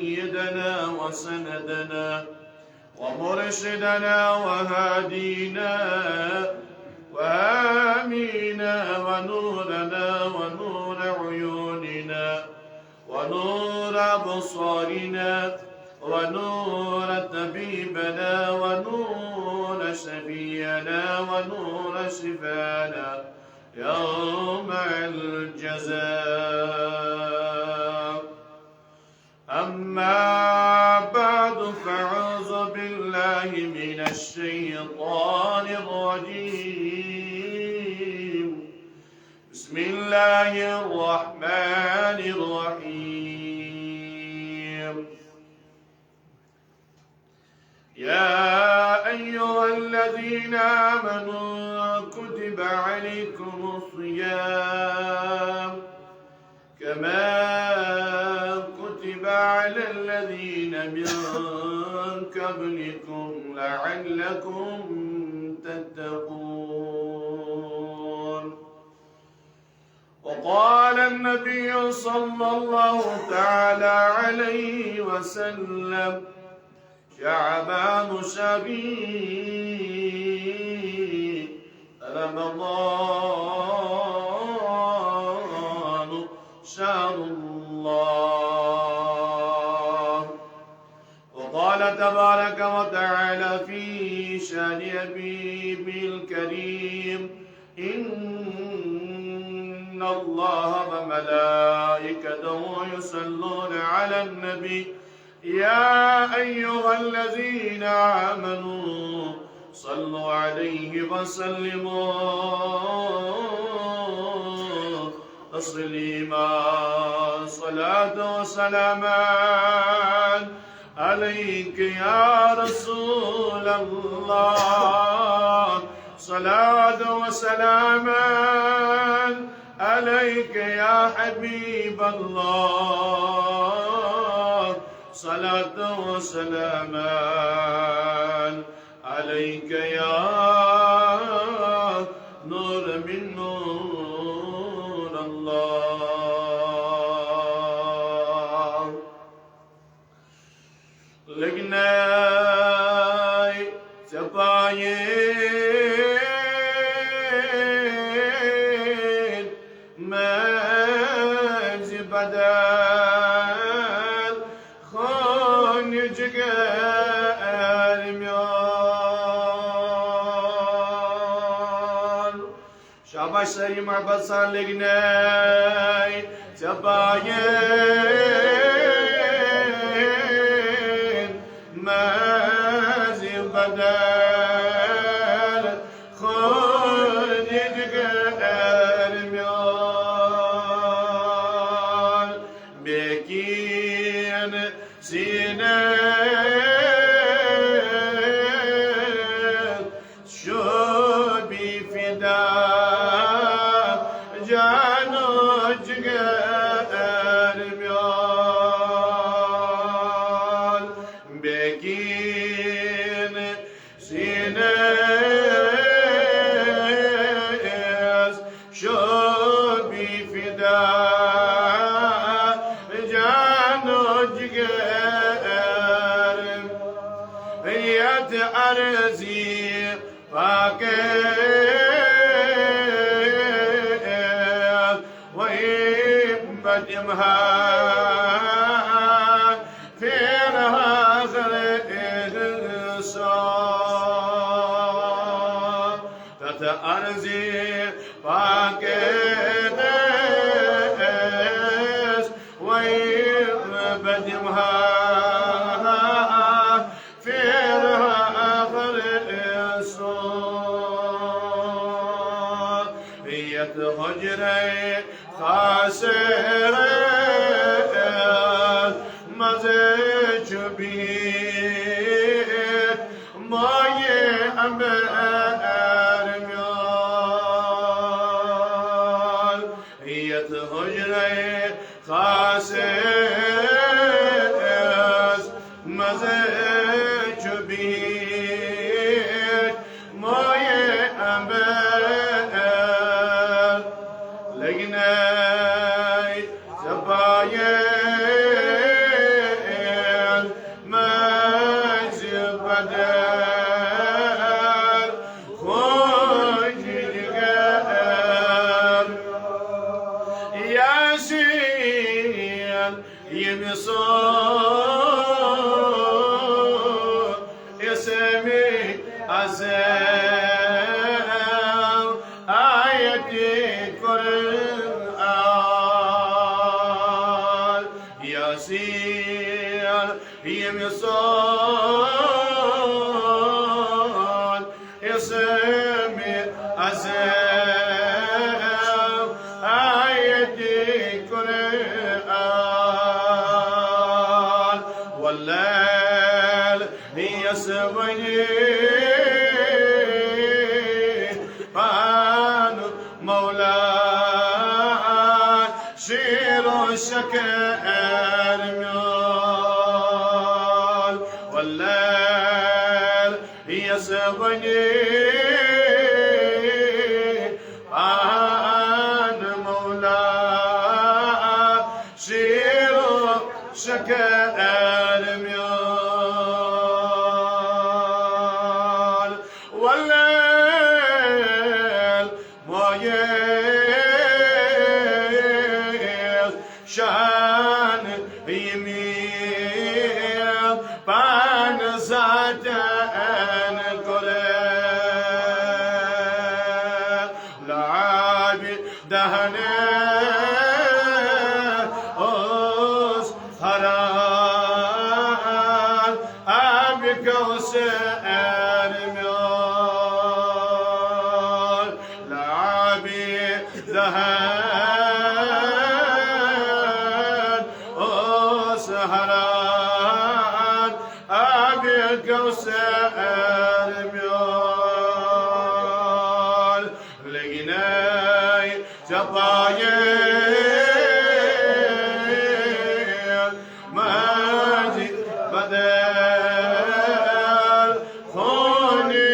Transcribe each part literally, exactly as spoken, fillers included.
سيدنا وسندنا ومرشدنا وهادينا وآمينا ونورنا ونور عيوننا ونور أبصارنا ونور طبيبنا ونور شفيعنا ونور شفانا يوم الجزاء. أما بعد، فأعوذ بالله من الشيطان الرجيم. بسم الله الرحمن الرحيم. يا أيها الذين آمنوا كتب عليكم الصيام كما كتب على الذين من قبلكم لعلكم تتقون. وقال النبي صلى الله تعالى عليه وسلم: شعبان شهري، رمضان شهر الله. وقال تبارك وتعالى في شأن حبيبه الكريم: إن الله وملائكته يصلون على النبي، يا أيها الذين آمنوا صلوا عليه وسلموا تسليما. صلاة وسلاما عليك يا رسول الله، صلاة وسلاما عليك يا حبيب الله، صلاة وسلاما عليك يا نور من نور الله. لگناي سپاين منزي بدل خون جگر ميون. شاباش سٲری محبت سان لگناي سپاين منزي بدل خون جگر ميون. بيكين سينه شوبي فدا جانو جگر ميون. بيكين سينس شوبي فدا جانو جگر يت أرزي فاكر وإن بدمها فيرها غير إنسان. تتأرزي فاكدس ويبدمها فيرها آخر إنسان. يتهجري خاسر مزج بي ماي أمر ميال يتهجري خاسر مزج بي ماي أمر لگناي سپاين اسم اعظم آیت قرآن یاسین، ییٚمہِ ساتہٕ اسم اعظم آیت قرآن واللیل یسونی پان مولا شیر و شکر میون واللیل یسونی پان مولا شیر و شکر میون واللیل مایل شان یمی پان ذاتن کره لعابی دهنه اوس هران آب کوثر میون لعابی دهن اوس هران آب کوثر میون لگنه چپایه ماجی بدل خونی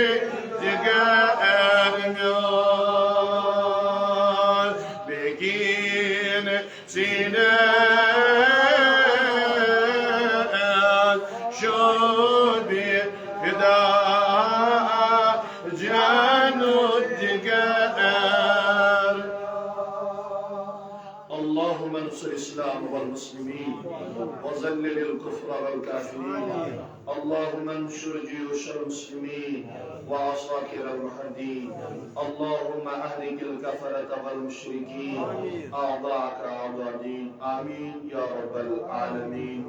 جگر میون بگین سینه شد به فدا جان و جگر اللهم انصر الإسلام والمسلمين وذلل الكفر والكافرين. اللهم انصر جيوش المسلمين وعساكر المحبين. اللهم أهلك الكفرة والمشركين أعداءك أعداء الدين. آمين يا رب العالمين.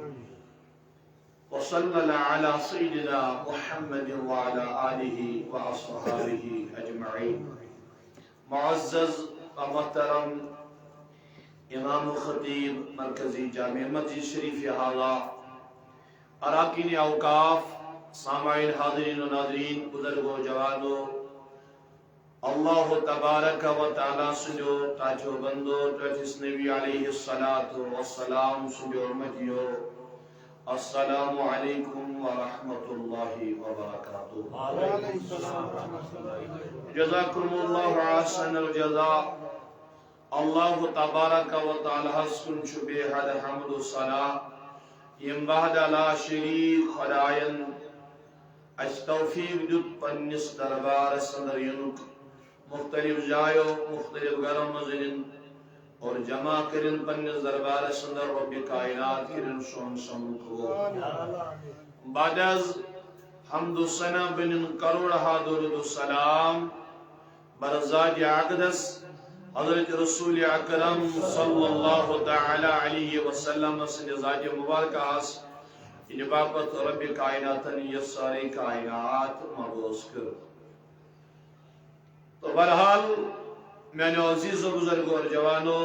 وصلى الله على سيدنا محمد وعلى آله وأصحابه أجمعين. معزز و محترم امام و خطیب مرکزی جامع مسجد شریف حاضہ، اراکین اوقاف، سامعین، حاضرین و ناظرین، بزرگو، جوانو، اللہ تبارک و تعالیٰ سٕنٛدیو ٹاٹھیو بندو، ٹٲٹھِس نبی علیہ الصلوۃ والسلام سٕنٛدیو امتیو، السلام علیکم ورحمۃ اللہ وبرکاتہ۔ جزاکم اللہ احسن الجزاء۔ اللہ تبارک و تعالیٰ ہس کُن چھُ بے حد حمد و ثنا، یم وحدہ لا شریک خداین اسہِ توفیق دیُت پننِس دربارس اندر یِنُک، مختلف جایو، مختلف گرو منٛز أنِن اور جمع کٔرِن پننِس دربارس اندر۔ رب کائنات کٔرِن سون سمُن قبول۔ بعد از حمد و ثنا بنِن کروڑ ہا درود و سلام بر ذات اقدس حضرت رسول اکرم صلی اللہ تعالیٰ علیہ وسلم سٕنٛدِ ذات مبارکہ ہس، ییٚلہِ باپتھ رب کائناتن یہِ سٲرٕے کائنات مبعوث کٔر۔ تو بہرحال، میانیو عزیز و بزرگو اور جوانو،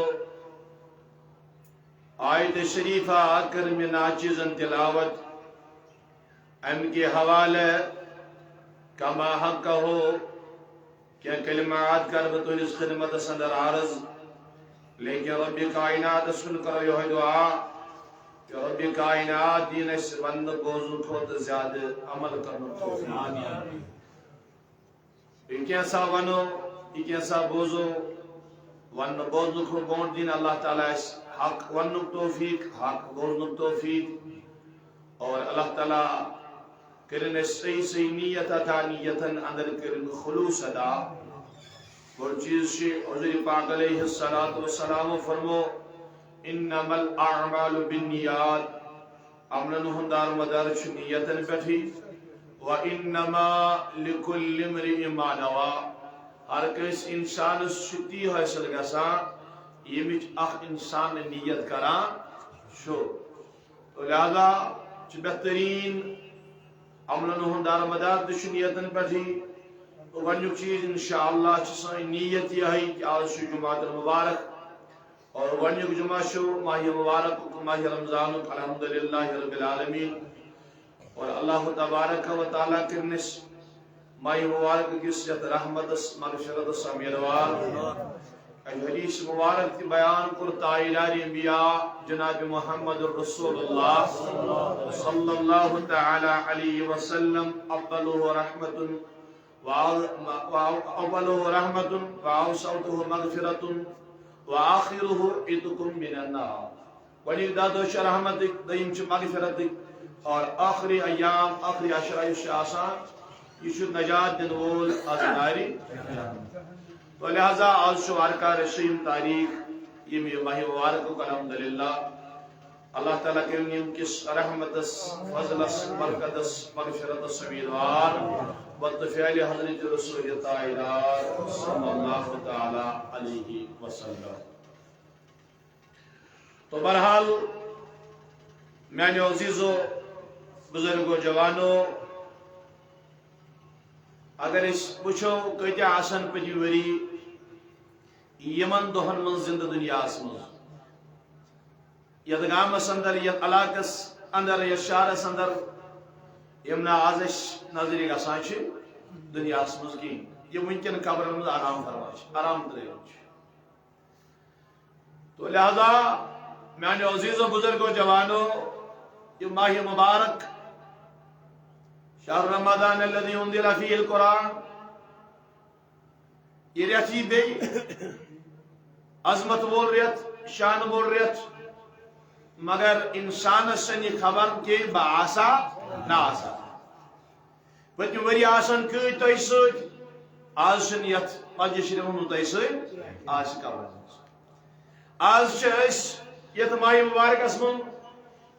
آیت شریفہ کر میں ناچیزن تلاوت، امہِ کہِ حوالہٕ کما حق ہو، کینٛہہ کلمات کر بہٕ تُہنٛدِس خدمتس اندر عرض، لیکن رب کائناتس کُن کرو یہوے دعا کہ رب کائنات دِیِن اسہِ وننہٕ بوزنہٕ کھۄتہٕ زیادٕ عمل کرنُک توفیق۔ یہِ کینٛژھا ونو، یہِ کینٛژھا بوزو، وننہٕ بوزنہٕ کھۄتہٕ برونٛٹھ دِیِن اللہ تعالیٰ اسہِ حق وننُک توفیق، حق بوزنُک توفیق۔ اور اللہ تعالیٰ کٔرِن اسہِ صحیح صحیح نیت عطا، نیتن اندر کٔرِن خلوص عطا۔ گۄڈٕ چیٖز چھُ حضور پاک علیہ الصلوۃ والسلام فرمو، انما الاعمال بالنیات، عملن ہُنٛد دارمدار چھُ نیتن پٮ۪ٹھٕے۔ وَإِنَّمَا لِكُلِّ امْرِئٍ مَا نَوَىٰ۔ ہر کٲنٛسہِ اِنسانس چھُ تی حٲصِل گژھان، ییٚمِچ اکھ اِنسان نیت کران چھُ۔ تو لہذا چھُ بہتریٖن عملن ہُنٛد دارمدار تہِ چھُ نیتن پٮ۪ٹھٕے۔ گۄڈٕنیُک چیٖز انشاءاللہ چھِ سٲنۍ نیت یِہوٚے کہِ آز چھُ جمعہ المبارک۔ اور گۄڈٕنیُک جمعہ چھُ ماہِ مبارک، ماہِ رمضانُک، الحمدللہ رب العالمین۔ اور اللہ تبارک و تعالیٰ کٔرِنۍ أسۍ ماہِ مبارک کِس یتھ رحمتس، مغفرتس امیدوار۔ اَمہِ حدیث مبارک تہِ بیان کوٚر تاجدار انبیاء جناب محمد رسول اللہ صلی اللہ تعالیٰ علیہ وسلم، اوله رحمة وأو-، وأو-، أوله رحمة وأوسطه مغفرة وآخره عتق من النار۔ گۄڈٕنِکۍ دَہ دۄہ چھِ رحمتٕکۍ، دوٚیِم چھِ مغفرتٕکۍ، اور ٲخری ایام، ٲخری عشرہ یُس چھُ آسان، یہِ چھُ نجات دِنہٕ وول از نارِ۔ تو لہذا آز چھُ وارٕ کارٕ شیٚیِم تاریخ ییٚمہِ ماہِ مبارکُک، الحمدللہ۔ اللہ تعالیٰ کٔرِنۍ ییٚمہِ کِس رحمتس، فضلس، برکتس، مغفرتس امیدوار، بطفیل حضرت رسول تاجدار صلی اللہ تعالیٰ علیہ وسلم۔ تو بہرحال، میانیو عزیزو، بزرگو، جوانو، اگر أسۍ وٕچھو کۭتیاہ آسن پٔتمہِ ؤری یِمن دۄہن منٛز زندٕ دُنیاہس منٛز، یتھ گامس اندر، یتھ علاقس اندر، یتھ شہرس اندر، یِم نہٕ آز أسۍ نظرِ گژھان چھِ دُنیاہس منٛز کِہیٖنۍ، یِم وٕنکیٚن قبرن منٛز آرام فرما چھِ، آرام ترٲوِتھ چھِ۔ تو لہذا میانیو عزیزو، بزرگو، جوانو، یہِ ماہِ مبارک، شہر رمضان الذي انزل فيه القرآن، یہِ رٮ۪تھ یی بیٚیہِ، عظمت وول رٮ۪تھ، شان وول رٮ۪تھ، مگر انسانس چھنہٕ یہِ خبر کینٛہہ بہٕ آسا نہ آسا۔ پٔتمہِ ؤری آسن کۭتۍ تۄہہِ سۭتۍ، آز چھِنہٕ یتھ مسجد شریفس منٛز تۄہہِ سۭتۍ، آز چھِ قبرن منٛز۔ آز چھِ أسۍ یتھ ماہِ مبارکس منٛز،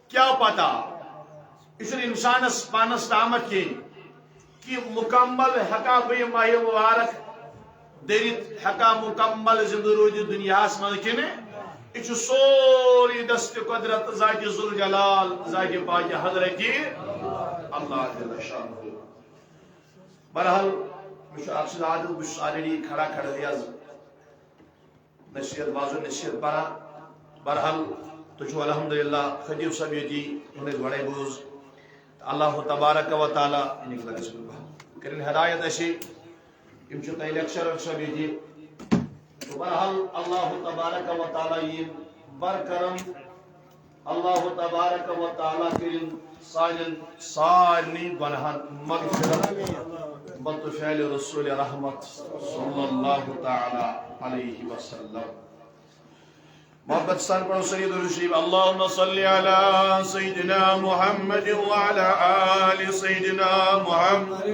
کیٛاہ پتہ، یہِ چھُنہٕ انسانس پانس تامتھ کینٛہہ کہِ مکمل ہیٚکا بہٕ یہِ ماہِ مبارک دٔرِتھ، ہیٚکا مکمل زندٕ روٗزِتھ دُنیاہس منٛز کِنہٕ؟ یہِ چھُ سورُے دست قدرت ذاتِ ذوالجلال، ذاتِ پاکِ حضرتِ اللہ جل شانہ۔ بہرحال، مےٚ چھُ اکھ چیٖز عادت، بہٕ چھُس already کھڑا کھڑا حظ نصیحت، وعظ و نصیحت پران۔ بہرحال، تُہۍ چھِو الحمدللہ خطیب صٲب ییٚتی، یِہُنٛد اَسہِ گۄڈَے بوٗز۔ تہٕ اللہ تبارک و تعالیٰ کٔرِن ہدایت اَسہِ۔ یِم چھِ تۄہہِ lecturer صٲب ییٚتی۔ تہٕ بہرحال، اللہ تبارک و تعالیٰ یِن برکرم۔ اللہ تبارک و تعالیٰ کٔرِن سانٮ۪ن سارنٕے گۄناہن مغفرت بطفیل رسول رحمت صلی اللہ تعالیٰ علیہ وسلم۔ محبت سان پڑھو سید الشریف، اللهم صل على سيدنا محمد وعلى آل سيدنا محمد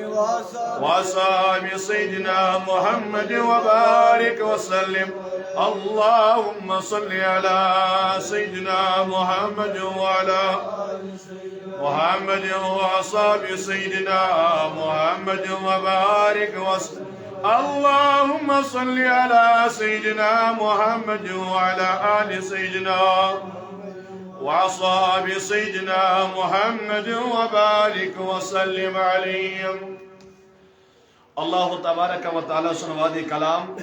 وأصحاب سيدنا محمد وبارك وسلم. اللهم صل على سيدنا محمد وعلى محمد وأصحاب سيدنا محمد وبارك وسلم. اللهم صل على سيدنا محمد وعلى آل سيدنا وأصحاب سيدنا محمد وبارك وسلم عليهم. اللہ تبارک و تعالیٰ سُنٛد وعدِ کلام،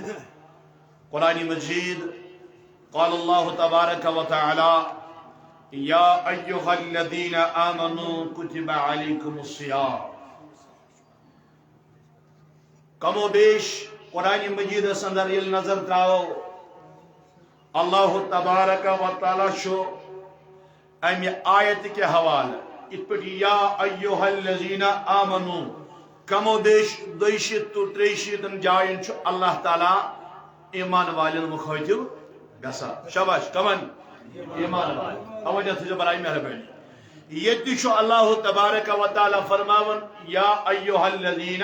قرآن مجید۔ قال اللہ تبارک و تعالیٰ، يا أيها الذين آمنوا كتب عليكم الصيام. کم و بیش قرآن مجیدس اندر ییٚلہِ نظر تراوو، اللہ تبارک و تعالیٰ چھُ امہِ آیت کہِ حوالہٕ، یِتھ پٲٹھۍ یا ایھا الذین آمنو، کم و بیش دۄیہِ شیٖتھ تہٕ ترٛیہِ شیٖتن جاین چھُ اللہ تعالیٰ ایمان والٮ۪ن مُخٲطِب گژھان۔ شاباش، کمن؟ ایمان والٮ۪ن۔ توجہ تھٲیزیو برائے مہربٲنی۔ ییٚتہِ چھُ اللہ تبارک و تعالیٰ فرماوان، یا ایھا الذین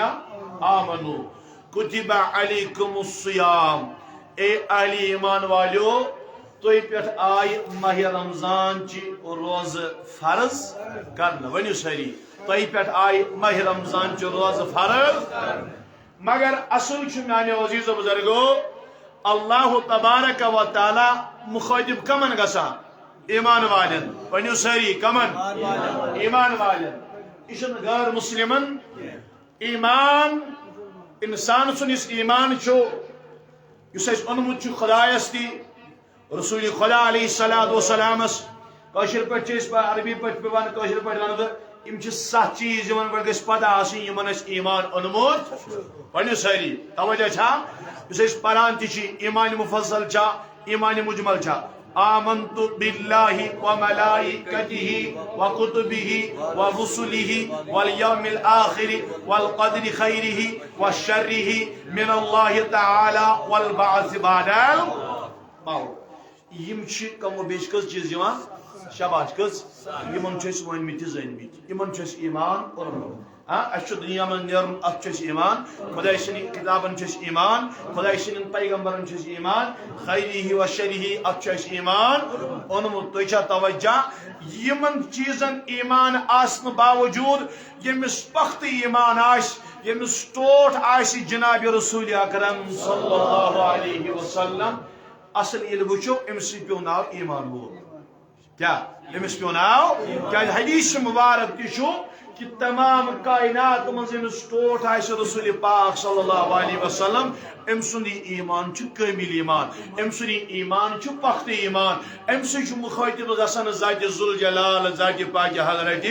آمنو کتب علیکم الصیام، اے اہلِ ایمان والیو، تۄہہِ پٮ۪ٹھ آیہِ ماہِ رمضان چہِ روزٕ فرض کرنہٕ۔ ؤنِو سٲری، تۄہہِ پٮ۪ٹھ آیہِ ماہِ رمضان چہِ روزٕ فرض۔ مگر اصل چھُ، میانیو عزیزو بزرگو، اللہ تبارک و تعالیٰ مخاطب کمن گژھان؟ ایمان والٮ۪ن۔ ؤنِو سٲری، کمن؟ ایمان والٮ۪ن۔ یہِ چھُنہٕ غٲر مسلمن۔ ایمان، انسان سُنٛد یُس ایمان چھُ، یُس اَسہِ اوٚنمُت چھُ خدایس تہِ، رسول خدا علیہ الصلوۃ والسلامس، کٲشِر پٲٹھۍ چھِ أسۍ پَ-، عربی پٲٹھۍ پٮ۪وان، کٲشِر پٲٹھۍ وَنہٕ بہٕ، یِم چھِ ستھ چیٖز یِمن پٮ۪ٹھ گژھِ پتہ آسٕنۍ، یِمن اَسہِ ایمان اوٚنمُت۔ پَرنہِ سٲری، توجہ چھا؟ یُس أسۍ پران تہِ چھِ، ایمان مفصل چھا، ایمان مجمل چھا؟ آمنت باللہ و ملائکتہ و کتبہ و رسلہ والیوم الآخر والقدر خیرہ و شرہ من اللہ تعالی والبعث بعد الموت۔ یِم چھِ کم و بیش کٔژ چیٖز یِوان؟ شاباش، کٔژ؟ یِمن چھِ أسۍ ؤنمٕتۍ تہِ زٲنمٕتۍ، یِمن چھُ اَسہِ ایمان اوٚنمُت۔ ہاں، اَسہِ چھُ دُنیا منٛز نیرُن، اَتھ چھُ اَسہِ ایمان۔ خۄداے سٕنٛدِ کِتابن چھُ اَسہِ ایمان، خۄداے سٕنٛدٮ۪ن پیغمبرن چھُ اَسہِ ایمان، خیرہ و شرہ، اَتھ چھُ اَسہِ ایمان اوٚنمُت۔ تُہۍ چھا توجہ؟ یِمن چیٖزن ایمان آسنہٕ باوجوٗد، ییٚمِس پختہٕ ایمان آسہِ، ییٚمِس ٹوٹھ آسہِ جناب رسول اکرم صلی اللہ علیہ وسلم، اصل ییٚلہِ وٕچھو، أمۍ سٕے پیوٚو ناو ایمان وول۔ کیا؟ أمِس پیوٚو ناو؟ کیازِ حدیث مبارک تہِ چھُ کہ تمام کائنات منٛز ییٚمِس ٹوٹھ آسہِ رسول پاک صلی اللہ علیہ وسلم، أمۍ سُنٛد یہِ ایمان چھُ کٲمل ایمان، أمۍ سُنٛد یہِ ایمان چھُ پختہٕ ایمان، أمۍ سۭتۍ چھُ مخاطب گژھان ذات ذوالجلال، ذات پاک حضرت۔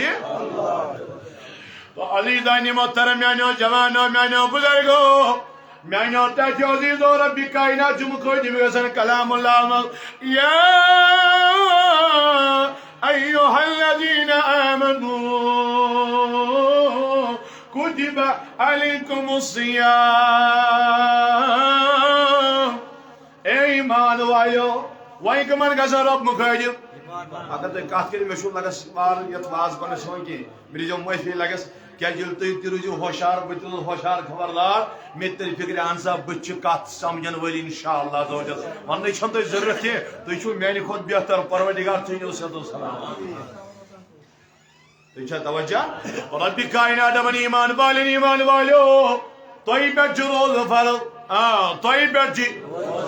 تو عزیزان محترم، میانیو جوانو، میانیو بزرگو، میانیو ٹاٹھیو عزیزو، رب کائنات چھُ مخاطب گژھان کلام اللہ منٛز، یا ایھا الذین آمنوا کتب علیکم الصیام۔ اے ایمان والو، وۄنۍ کمن گژھان رب مخٲطب؟ اگر تُہۍ کتھ کٔرِو، مےٚ چھُنہٕ لگس وارٕ یتھ واز پنس یِوان کینٛہہ، مےٚ دیٖزیو معٲفی لگس، کیازِ ییٚلہِ تُہۍ تہِ روٗزِو ہوشیار، بہٕ تہِ روزٕ ہوشیار خبردار، مےٚ تہِ ترِ فکرِ، اہن سا، بہٕ تہِ چھُ کتھ سمجھن وٲلۍ، انشاءاللہ عز و جل۔ وننٕچ چھَنہٕ تۄہہِ ضروٗرت کینٛہہ، تُہۍ چھِو میانہِ کھۄتہٕ بہتر، پروردگار ژےٚ نِیو صحت و سلامت۔ تُہۍ چھا توجہ؟ رب کائنات دپان، ایمان والٮ۪ن، ایمان والیو، تۄہہِ پٮ۪ٹھ چھُ روزٕ فرض۔ آ، تۄہہِ پٮ۪ٹھ چھِ،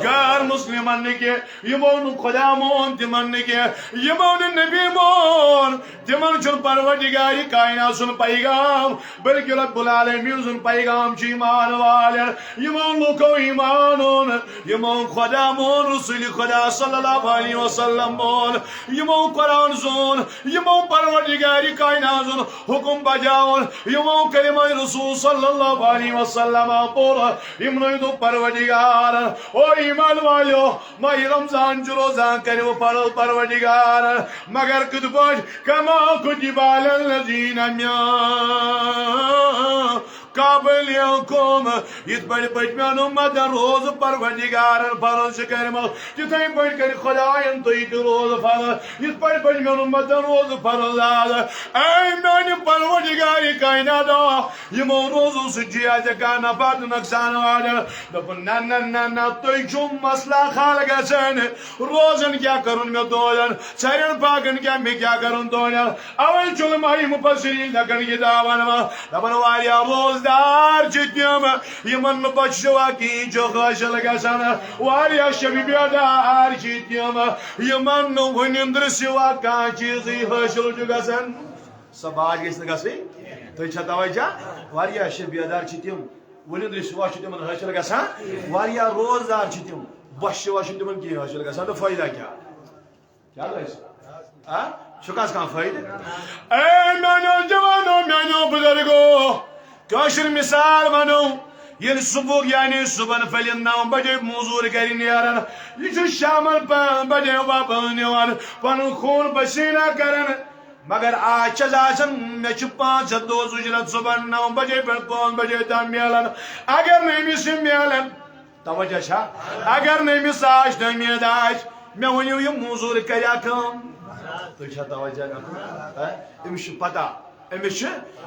غیر مسلمن نہٕ کینٛہہ، یِمو نہٕ خدا مون تِمن نہٕ کینٛہہ، یِمو نہٕ نبی مون تِمن چھُنہٕ پروردگار کائنات سُنٛد پیغام، بلکہ رب العالمین سُنٛد پیغام چھُ ایمان والٮ۪ن۔ یِمو لوٗکو ایمان اوٚن، یِمو خدا مون، رسول خدا صلی اللہ علیہ وسلم مون، یِمو قرآن زون، یِمو پروردگار کائنات سُنٛد حکم بجاوُن، یِمو کلمہ رسول صلی اللہ علیہ وسلم پوٚر، یِمنٕے دوٚپ پروردگار، او ایمان والیو، ماہِ رمضان چھُ روزان، کٔرِو فرض پروردگار، مگر کِتھ پٲٹھۍ؟ کما کتب علی الذین من قبلکم، یِتھ پٲٹھۍ پٔتمٮ۪ن اُمتن روزٕ پروردگارن فرض چھِ کٔرمٕژ، تِتھے پٲٹھۍ کٔرۍ خدایَن تُہۍ تہِ روزٕ فرض، یِتھ پٲٹھۍ پٔتمٮ۪ن اُمتن روزٕ فرض آز۔ اے میانہِ پروردگار کائنات، یِمو روزو سۭتۍ چھُ اَسہِ کانٛہہ نفع تہٕ نۄقصان واتان؟ دوٚپُن، نہ، نہ، نہ، نہ، تُہۍ چھِو مسلہٕ حل گژھان۔ روزن کیٛاہ کرُن مےٚ تُہنٛدٮ۪ن؟ ژرٮ۪ن پاکن کیٛاہ مےٚ کیٛاہ کرُن تُہنٛدٮ۪ن؟ اوے چھُ علماء مفسرین لیکھان کتابن منٛز، دپان، واریاہ روزدار چھِ تِم، یِمن نہٕ بخشوا کِہیٖنۍ چھُ حٲصِل گژھان۔ واریاہ شبِ بیدار چھِ تِم، یِمن نہٕ وُنِندرِ سوا کانٛہہ چیٖزٕے حٲصِل چھُ گژھان۔ سۄ باج گژھِ نہٕ گژھٕنۍ۔ تُہۍ چھا توجہ؟ واریاہ شبِ بیدار چھِ تِم، وُنِندرِ سوا چھُ تِمن حٲصِل گژھان۔ واریاہ روزدار چھِ تِم، بخشوا چھُنہٕ تِمن کِہیٖنۍ حٲصِل گژھان۔ تہٕ فٲیدٕ کیٛاہ؟ کیٛاہ گژھِ؟ آ؟ چھُکھ حظ کانٛہہ فٲیدٕ؟ اے میانیو جوانو، میانیو بزرگو، کٲشِر مثال ونو، ییٚلہِ صبحُک یعنی صبحن پھلہِ نو بجے موٚزوٗرۍ گرِ نیران، یہِ چھُ شامن پانٛژھ بجے واپس نِوان، پنُن خوٗن پسیٖنہ کران۔ مگر آز چھَس آسان، مےٚ چھُ پانٛژھ ہَتھ دۄہَس اُجرت صبحن نو بجے پٮ۪ٹھ پانٛژھ بجے تام میلان۔ اگر نہٕ أمِس یہِ میلان، توجہ چھا؟ اگر نہٕ أمِس آز تٔمیٖد آسہِ، مےٚ ؤنِو، یہِ موٚزوٗر کَریا کٲم؟ تُہۍ چھا توجہ کران؟ ہہ؟ أمِس چھِ پتہ، أمِس چھِ،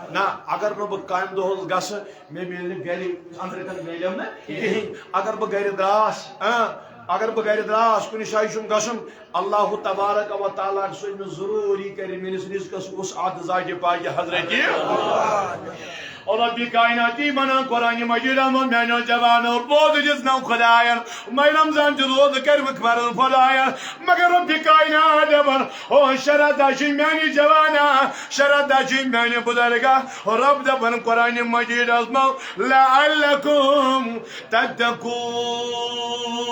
نہ، اگر نہٕ بہٕ کامہِ دۄہَس گژھٕ، مےٚ میلہِ نہٕ گرِ، أنٛدرٕ کَنہِ میلیم نہٕ کِہیٖنۍ۔ اگر بہٕ گرِ درٛاس، ہہ، اگر بہٕ گرِ درٛاس، کُنہِ جایہِ چھُم گژھُن، اللہ تبارک و تعالیٰ سوزِ مےٚ ضروٗری، کرِ میٲنِس رزقس وسعت ذاتِ پاکہِ حضرتِ۔ اور ربِ کائناتی ونان قرآن مجیدس منٛز، میانیو جوانو، روزٕ دِژ نو خداین، ماہِ رمضان تہِ روزٕ کٔرۍ مٕتۍ فرض خداین، مگر ربِ کائنات دپان، او شرح دہ چھِ میانہِ جوانا، شرح دہ چھِ میانہِ بزرگا۔ رب دپان قرآن مجیدس منٛز، لعلکم تتقون۔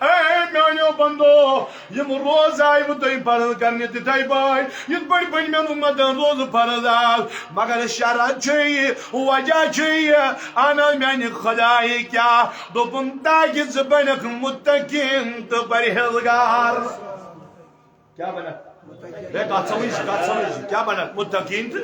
اے میانیو بندو، یِم روزٕ آیہِ وٕ تۄہہِ فرض کرنہِ تِتھے پٲٹھۍ، یِتھ پٲٹھۍ بٔنۍ مٮ۪ن اُمتن روزٕ فرض آز۔ مگر شرط چھُ یہِ، وجہ چھُ یہِ، اہن حظ، میانہِ خدایہِ کیٛاہ دوٚپُن، تاکہِ ژٕ بنکھ متقین تہٕ پرہیزگار۔ کیٛاہ بنکھ؟ ہے، کتھ سمجھ، کتھ سمجھ، کیٛاہ بنکھ؟ متقین تہٕ۔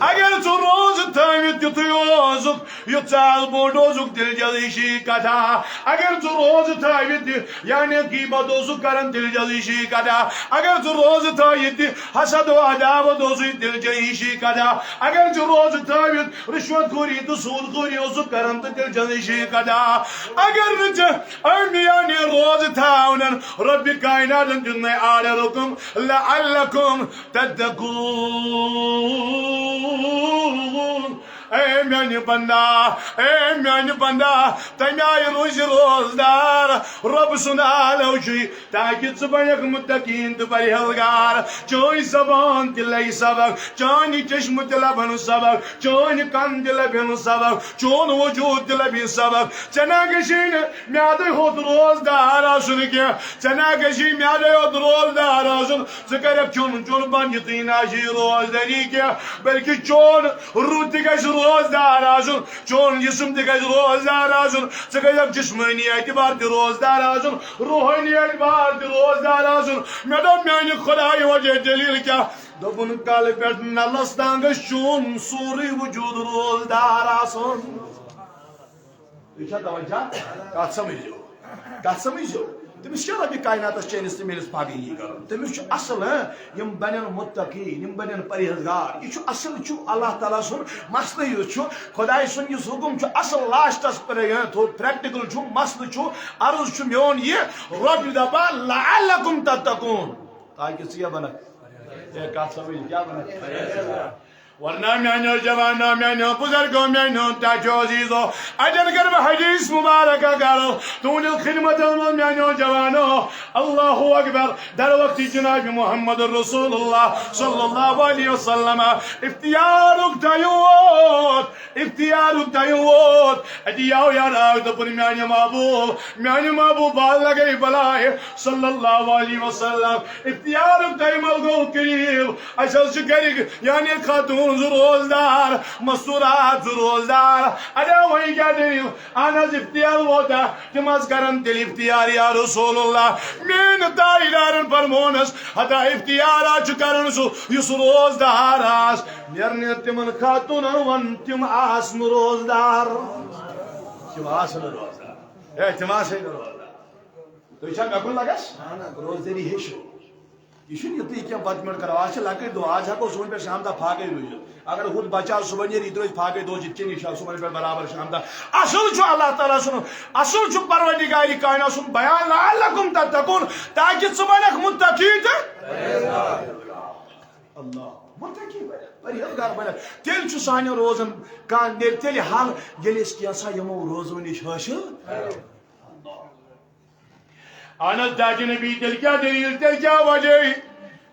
اگر ژٕ روزٕ تھٲوِتھ تیُتھُے اوسُکھ، یُتھ ژٕ آز بوٚڑ اوسُکھ، دِل جلشی کتھا۔ اگر ژٕ روزٕ تھٲوِتھ تہِ، یعنی غیبت اوسُکھ کران، دِل جلشی کتھا۔ اگر ژٕ روزٕ تھٲوِتھ تہِ، حسد و عداوت اوسُے، دِل جلشی کتھا۔ اگر ژٕ روزٕ تھٲوِتھ رشوت خوری تہٕ سود خوری اوسُکھ کران تہٕ دِل جلشی کتھا۔ اگر نہٕ ژےٚ أمۍ یعنی روزٕ تھاونن رۄبِ کائناتن دیُتنَے آرڈر حُکم، لعلکم تتقون۔ اے میانہِ بندا، اے میانہِ بندا، تمہِ آیہِ روزِ روزدار۔ رۄب سُنٛد آلو چھُے تاکہِ ژٕ بنکھ متقین تہٕ پرہیزگار۔ چٲنۍ زبان تہِ لگہِ سبق، چانہِ چشمہٕ تہِ لبن سبق، چٲنۍ کن تہِ لبن سبق، چون وجود تہِ لبہِ سبق۔ ژےٚ نہ گژھی نہٕ میادے ہوت روزدار آسُن کینٛہہ۔ ژےٚ نہ گژھی میادے ہوت روزدار آسُن۔ ژٕ کرکھ کھیوٚن چیوٚن بنٛد، یُتُے نہ آسی روزدٲری کینٛہہ، بلکہِ چون روح تہِ گژھِ روزدار آسُن، چون جسم تہِ گژھِ روزدار آسُن۔ ژٕ گژھکھ جسمٲنی اعتبار تہِ روزدار آسُن، روحٲنی اعتبار تہِ روزدار آسُن۔ مےٚ دوٚپ، میانہِ خدایہِ وجہ دٔلیٖل کیٛاہ؟ دوٚپُن، کلہٕ پٮ۪ٹھ نلس تام گژھِ چون سورُے وجود روزدار آسُن۔ تُہۍ چھا توجہ؟ کتھ سمجھو؟ کتھ سمجھو؟ تٔمِس چھا رۄبِ کائناتس چٲنِس تہٕ میٲنِس پاگہٕ یی کرُن؟ تٔمِس چھُ اصل، ہاں، یِم بنن متقی، یِم بنن پرہیزگار۔ یہِ چھُ اصل، چھُ اللہ تعالیٰ سُنٛد مسلہٕ یُس چھُ، خدایہِ سُنٛد یُس حُکم چھُ اصل، لاسٹس پٮ۪ٹھ، ہاں، تھوٚد پریکٹیکل چھُ، مسلہٕ چھُ، عرض چھُ میون یہِ، رۄب دپان، لعلکم تتقون، تاکہِ ژٕ کیٛاہ بنکھ؟ ہے، کتھ سمجھ، کیٛاہ بنکھ؟ ورنہ میانیو جوانو، میانیو بزرگو، میانیو ٹاٹھیو عزیزو، اتٮ۪ن کر بہٕ حدیث مبارکہ کرو تُہنٛدِ خدمتس منٛز، میانیو جوانو۔ اللہ اکبر۔ در وقت جناب محمد رسول اللہ صلی اللہ علیہ وسلم افتیارُک ٹایم ووت، افتیارُک ٹایم ووت۔ اتہِ یاو یار آو دوٚپُن، میانہِ محبوب، میانہِ محبوب، بال لگے بلائے صلی اللہ علیہ وسلم۔ افتیارُک ٹایم گوٚو قریب۔ اسہِ حظ چھِ گرِکۍ، یعنی خاتوٗن زٕ روزدار، مستورات زٕ روزدار۔ اَدٕ وۄنۍ کیٛاہ دٔلیٖل؟ اہن حظ، افتیار ووتا، تِم حظ کرن تیٚلہِ افتیار، یا رسول اللہ۔ میٲنۍ تاجدارن فرمونس، ہتا افتیار حظ چھُ کران سُہ، یُس روزدار آس۔ نیرنہِ تِمن خاتوٗنن ووٚن، تِم آس نہٕ روزدار۔ تِم آس نہٕ روزدار۔ ہے، تِم آسے نہٕ روزدار۔ تُہۍ چھا مےٚ کُن لگس؟ روزدٲری ہیٚچھِو۔ یہِ چھُنہٕ یُتُے کینٛہہ، بد مِنٹ کرو۔ آز چھِ لۄکٕٹۍ دۄہ، آز ہٮ۪کو صُبحن پٮ۪ٹھ شام تام فاقے روٗزِتھ۔ اگر ہُتھ بچہٕ آز صُبحن نیرِ، یہِ تہِ روزِ فاقے دۄہ، یِتھ کٔنۍ یہِ چھُ صُبحن پٮ۪ٹھ برابر شام تام۔ اصل چھُ اللہ تعالیٰ سُنٛد، اصل چھُ پروردگارِ کائنات سُنٛد بیان، لعلکم تتقون، تاکہِ ژٕ بنکھ متقی تہٕ اللہ، متقی بنکھ، پرہیزگار بنکھ۔ تیٚلہِ چھُ سانٮ۪ن روزن کانٛہہ، تیٚلہِ، تیٚلہِ حل، ییٚلہِ أسۍ کینٛژھا یِمو روزو نِش حٲصِل۔ اہن حظ، تاجِ نبی، تیٚلہِ کیٛاہ دٔلیٖل؟ تیٚلہِ کیٛاہ وجہ؟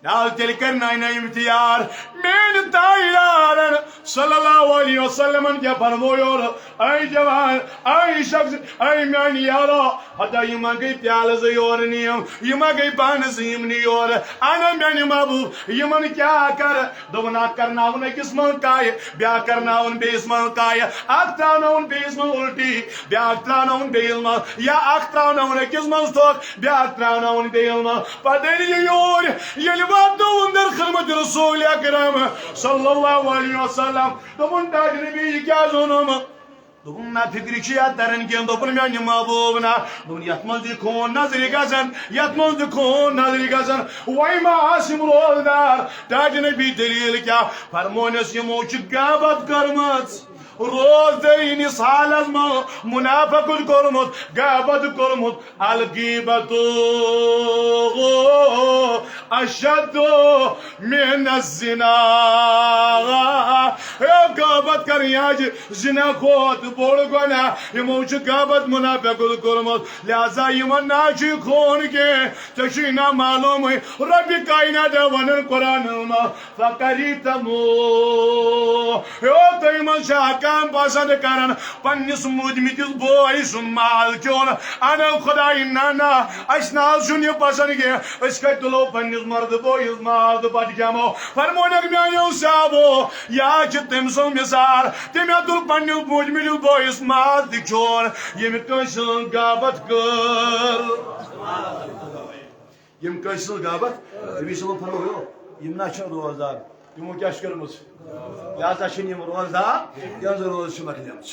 نہ حظ، تیٚلہِ کرناے نہ یِم افتیار۔ میٲنۍ تاجدارن صلی اللہ علیہ وسلمن کیٛاہ فرموو یورٕ؟ اے جوان، اے شخص، اے میانہِ یارو، ہتا یِم ما گٔے پیالہٕ زٕ یورٕ نِیِم، یِم ما گٔے بانہٕ زٕ یِم نہِ یورٕ؟ اہن میانہِ محبوب، یِمن کیٛاہ کرٕ؟ دوٚپُن، اکھ کرناوُن أکِس منٛز کایہِ، بیٛاکھ کرناوُن بیٚیِس منٛز کایہِ، اکھ ترٛاوناوُن بیٚیِس منٛز اُلٹی، بیٛاکھ ترٛاوناوُن بیٚیِس منٛز، یا اکھ ترٛاوناوُن أکِس منٛز تھۄکھ، بیٛاکھ ترٛاوناوُن بیٚیِس منٛز۔ پتہٕ ییٚلہِ یہِ یوٗرۍ، ییٚلہِ واتنووُن در خدمت رسول اکرم صلی اللہ علیہ وسلم، دوٚپُن، تاجِ نبی، یہِ کیٛازِ اوٚنُم؟ دوٚپُن، نہ فِکرِ چھِ یَتھ تَران کینٛہہ۔ دوٚپُن، میٛانہِ محبوب نہ۔ دوٚپُن، یَتھ منٛز تہِ خوٗن نظرِ گژھن، یَتھ منٛز تہِ خوٗن نظرِ گژھن۔ وۄنۍ ما آسہٕ یِم روزدار؟ تاجِ نبی، دٔلیٖل کیٛاہ؟ فرمونَس، یِمو چھِ غیبت کٔرمٕژ۔ روزدٲری ہٕنٛدِس حالس منٛز منافقت کوٚرمُت، غیبت کوٚرمُت، الغیبت اشد من الزنا۔ اے غیبت کرٕنۍ حظ زنا کھۄتہٕ بوٚڑ گۄناہ۔ یِمو چھُ غیبت منافقت کوٚرمُت، لہذا یِمن نہ چھُ یہِ خوٗن کینٛہہ۔ ژےٚ چھُے نہ معلومٕے، رۄبِ کاینات ونان قرآنس منٛز، فقریتمو۔ ہیو، تُہۍ منٛز چھا کانٛہہ پسند کران پننِس مٔدمٕتِس بٲے سُنٛد ماز کھیوٚن؟ انا خداے، نہ، نہ، اَسہِ نہ حظ چھُنہٕ یہِ پسند کینٛہہ۔ أسۍ کتہِ تُلو پننِس مردٕ بٲیِس ماز تہٕ پتہٕ کھٮ۪مو؟ فرمونکھ میانیو صحابو، یا چھِ تٔمۍ سُنٛد مثال، تٔمۍ ہا تُل پننِس مٔدمٕتِس بٲیِس ماز تہِ کھیوٚن، ییٚمہِ کٲنٛسہِ ہٕنٛز غیبت کٔر۔ یِم کٲنٛسہِ ہٕنٛز غیبت، نبی صلی اللہ علیہ وسلم فرموو، یِم نہ چھِ روزدار، یِمو کیٛاہ چھِ کٔرمٕژ؟ لہذا چھِنہٕ یِم روزدار، یِہٕنٛز روزٕ چھِ مۄکلیمٕژ۔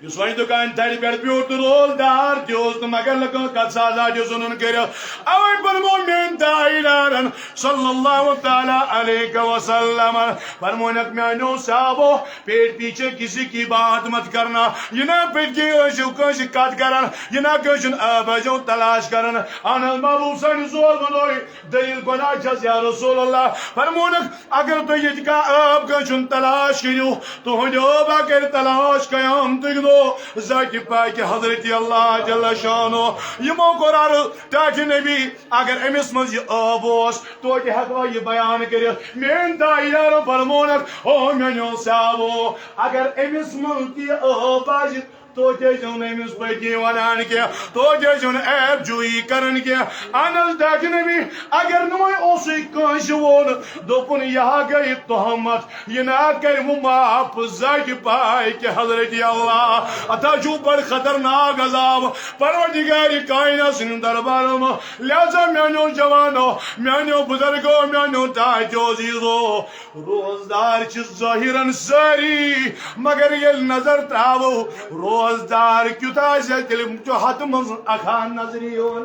یُس وۄنۍ دُکان تھرِ پٮ۪ٹھ بیوٗٹھ تہٕ روزدار تہِ اوس نہٕ، مگر لگٲو کتھ سازا تہِ زُنُن کٔرِتھ۔ اوے فرموو میٲنۍ تاجدارن صلی اللہ تعالیٰ علیہ وسلم، فرمونکھ میانیو صحابو، پیٹ پیچھے کسی کی بات مت کرنا۔ یہ نہ پٔتۍ کِنۍ ٲسِو کٲنٛسہِ کتھ کران، یہ نہ کٲنٛسہِ ہُنٛد عٲب ٲسِو تلاش کران۔ اہن حظ، محبوب سٲنِس زوس بنوے دٔلیٖل گۄناہ چھَس یا رسول اللہ۔ فرمونکھ، اگر تُہۍ ییٚتہِ کانٛہہ عٲب کٲنٛسہِ ہُنٛد تلاش کٔرِو، تُہُنٛد عٲب اگر تلاش قیامتٕکۍ دۄہ ذاتِ پاکہِ حضرت اللہ جل شانو۔ یِمو کوٚر عرض، ٹاٹھہِ نبی، اگر أمِس منٛز یہِ عٲب اوس، توتہِ ہٮ۪کوا یہِ بیان کٔرِتھ؟ میٲنۍ تاجدارو فرمونکھ، او میٲنیو صحابو، اگر أمِس منٛز تہِ یہِ عٲب آسہِ، توتہِ ٲسۍزیو نہٕ أمِس پٔتۍ کِنۍ وَنان کینٛہہ، توتہِ ٲسۍزیو نہٕ عیب جویی کران کینٛہہ۔ اہن حظ، ٹاٹھہِ نبی، اگر نہٕ وۄنۍ اوسُے کٲنٛسہِ ووٚن، دوٚپُن، یہِ ہا گٔے تہمت، یہِ نہ کرِ وۄنۍ معاف ذاتِ پاکہِ حضرت اللہ۔ اتھ ہا چھُ بڑٕ خطرناک عذاب پروردگارِ کائنات سٕنٛدِ دربارس منٛز۔ لہذا میانیو جوانو، میانیو بزرگو، میانیو ٹاٹھیو عزیزو، روزدار چھِ ظٲہِرن سٲری، مگر ییٚلہِ نظر ترٛاوو، روزدار کیُتھ آسہِ، تیٚلہِ چھُ ہتہٕ منٛز اکھان نظرِ یِوان۔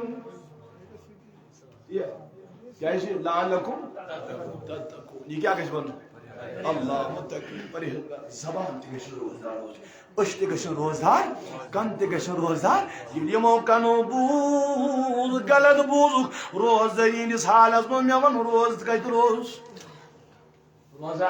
یہِ کیٛازِ؟ لعلکم تتقون۔ یہِ کیٛاہ گژھِ بنُن؟ اللہ متقی، پرہیزگار۔ زبان تہِ گژھِ روزدار روزٕنۍ، أچھ تہِ گژھن روزدار، کن تہِ گژھن روزدار۔ ییٚلہِ یِمو کنو بوٗز، غلط بوٗزُکھ، روزدٲری ہٕنٛدِس حالس منٛز مےٚ ووٚن، روز کتہِ روز؟ روزہ۔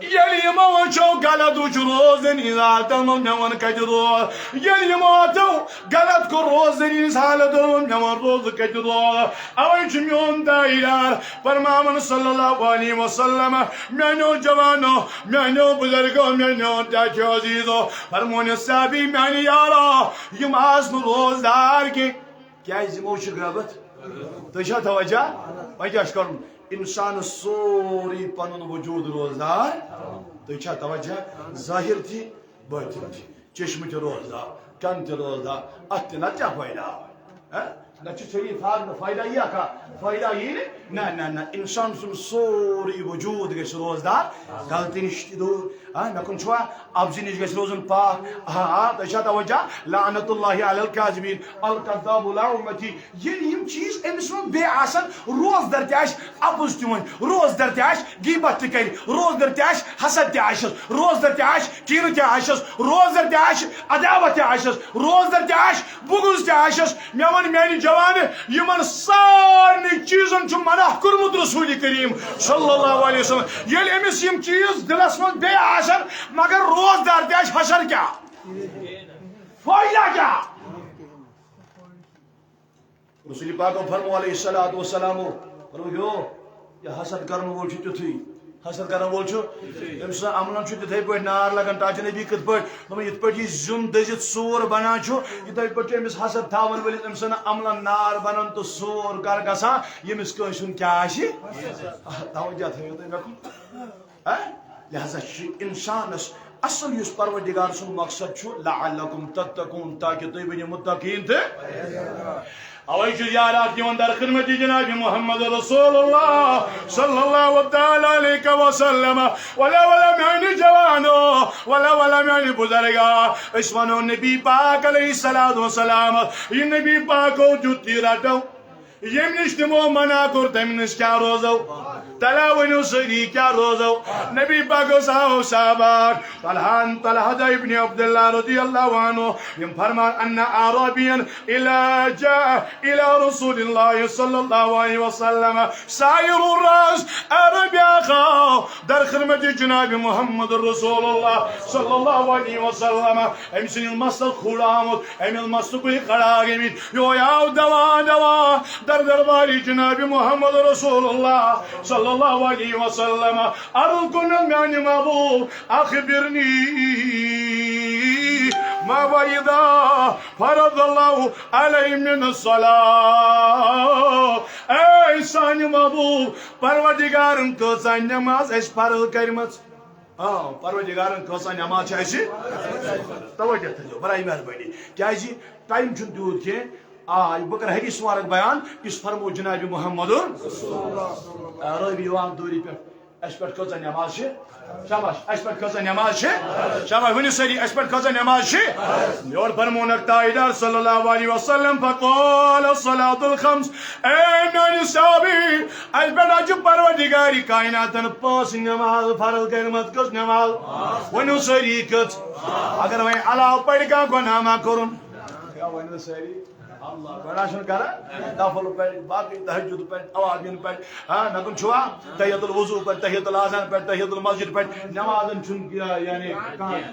ییٚلہِ یِمو وٕچھو غلط وٕچھ روزن ہٕنٛز حالتن منٛز، مےٚ ووٚن کتہِ روز؟ ییٚلہِ یِمو اتھو غلط کوٚر روزن ہٕنٛز حالتن منٛز، مےٚ ووٚن روزٕ کتہِ روز؟ اوے چھُ میون تاجدار فرماوان صلی اللہ علیہ وسلم، میانیو جوانو، میانیو بزرگو، میانیو ٹاٹھیو عزیزو، فرمونس صحابی، میانہِ یارو، یِم آسہٕ نہٕ روزدار کینٛہہ۔ کیٛازِ یِمو چھِ غیبت؟ تُہۍ چھا توجہ؟ وۄنۍ کیٛاہ چھُ کرُن؟ انسان سورُے پنُن وجود روزدار۔ تُہۍ چھا توجہ؟ ظٲہِر تہِ، باطن تہِ، چشمہٕ تہِ روزدار، کن تہِ روزدار، اتھ تہِ نتہٕ کیٛاہ فٲیدٕ آو؟ ہہ؟ نہ چھُ ژےٚ یہِ فاقدٕ، فٲیدٕ یِیا کانٛہہ؟ فٲیدٕ یی نہٕ۔ نہ، نہ، نہ، انسان سُنٛد سورُے وجود گژھِ روزدار، غلطی نِش تہِ دوٗر۔ ہہ، مےٚ کُن چھُوا؟ اَپزِ نِش گژھِ روزُن پاک۔ آ، آ، تۄہہِ چھا توجہ؟ لعنت اللہ علی الکاذبین، الکذاب لا امتی۔ ییٚلہِ یِم چیٖز أمِس منٛز بیٚیہِ آسن، روزدر تہِ آسہِ اَپُز تہِ وۄنۍ، روزدر تہِ آسہِ غیبت تہِ کرِ، روزدر تہِ آسہِ حسد تہِ آسٮ۪س، روزدر تہِ آسہِ کینہٕ تہِ آسٮ۪س، روزدر تہِ آسہِ عداوت تہِ آسٮ۪س، روزدر تہِ آسہِ بغض تہِ آسٮ۪س۔ مےٚ ووٚن، میانہِ جوانہٕ، یِمن سارنٕے چیٖزن چھُ منع کوٚرمُت رسول کریم صلی اللہ علیہ وسلم۔ ییٚلہِ أمِس یِم چیٖز دِلس منٛز بیٚیہِ آسن، مگر روزدار تہِ آسہِ، حشر کیٛاہ؟ فٲیدٕ کیٛاہ؟ رسول پاکو فرمو علیہ الصلوۃ والسلام، فرمو، یو، یہِ حسد کرن وول چھُ تیُتھُے، حسد کرن وول چھُ، تٔمۍ سٕنٛدٮ۪ن عملن چھُ تِتھے پٲٹھۍ نار لگان۔ ٹاٹھہِ نبی کِتھ پٲٹھۍ؟ دوٚپُن، یِتھ پٲٹھۍ یہِ زیُن دٔزِتھ سوٗر بنان چھُ، یِتھے پٲٹھۍ چھُ أمِس حسد تھاون وٲلِس أمۍ سٕنٛدٮ۪ن عملن نار بنان تہٕ سوٗر کر گژھان، ییٚمِس کٲنٛسہِ ہُنٛد کیٛاہ آسہِ؟ آ، توجہ تھٲیِو تُہۍ مےٚ کُن۔ ہہ؟ لہذا چھُ انسانس اصل یُس پروردگار سُنٛد مقصد چھُ، لعلکم تتقون، تاکہ تُہۍ بٔنِو متقین تہٕ۔ اوے چھُ یار اکھ یِوان در خدمت جناب محمد رسول اللہ صلی اللہ تعالی علیہ وسلم۔ ولا ولا میانہِ جوانو، ولا ولا میانہِ بزرگا، أسۍ ونو نبی پاک علیہ الصلوۃ والسلام، یہِ نبی پاکو دیُت یہِ رٹو، ییٚمہِ نِش تِمو منع کوٚر، تَمہِ نِش کیٛاہ روزو؟ تلا ؤنِو سٲری کیٛاہ روزو؟ نبی پاکس آو صحابہ، طلحہ، طلحہ ابن عبداللہ رضی اللہ عنہ، یِم فرمان، ان اعرابین الا جاء الى رسول اللہ صلی اللہ علیہ وسلم سائر الراس، عربی اکھ آو در خدمت جناب محمد رسول اللہ صلی اللہ علیہ وسلم۔ أمۍ سٕنٛدِ مستُک کھوڑ آمُت، أمۍ اوس مستُکُے کھڑا گٔمٕتۍ۔ یہِ آو دوان دوان در دربارِ جناب محمد رسول اللہ صلی اللہ علیہ وسلم۔ عرض کوٚرنَس، میانہِ محبوب، اخبرنی ما اذا فرض اللہ علی من الصلاة۔ اے سانہِ محبوب، پروردگارن کۭژاہ نماز اَسہِ فرض کٔرمٕژ؟ آ، پروردگارن کۭژاہ نماز چھِ اَسہِ؟ توجہ تھٲیزیو، برائے مہربٲنی۔ کیازِ ٹائم چھُنہٕ تیوٗت کینٛہہ۔ آ، بہٕ کرٕ حدیث مبارک بیان، یُس فرموو جناب محمد۔ آ، رٲوی یِوان دوٗرِ پٮ۪ٹھ، اَسہِ پٮ۪ٹھ کۭژاہ نماز چھِ؟ شاباش، اَسہِ پٮ۪ٹھ کۭژاہ نماز چھِ؟ شاباش، ؤنِو سٲری، اَسہِ پٮ۪ٹھ کۭژاہ نماز چھِ؟ یورٕ فرموونکھ تاجدار صلی اللہ علیہ وسلم، فقال الصلاة الخمس، اے میانہِ صحابی، اَسہِ پٮ۪ٹھ حظ چھُ پروردگارِ کائناتن پانٛژھ نماز فرض کٔرمٕژ۔ کٔژ نماز؟ ؤنِو سٲری کٔژ؟ اگر وۄنۍ علاوٕ پرِ کانٛہہ، گۄناہ ما کوٚرُن؟ کیٛاہ ؤنِو سٲری؟ اللہ، گۄناہ چھُنہٕ کران؟ نفل پرِ، باقٕے تہجد پرِ، اوابین پرِ۔ ہاں، نتہٕ چھُوا؟ تحیت الوضو پرِ، تحیت الاذان پرِ، تحیت المسجد پرِ۔ نمازن چھُنہٕ کیٛاہ، یعنی کانٛہہ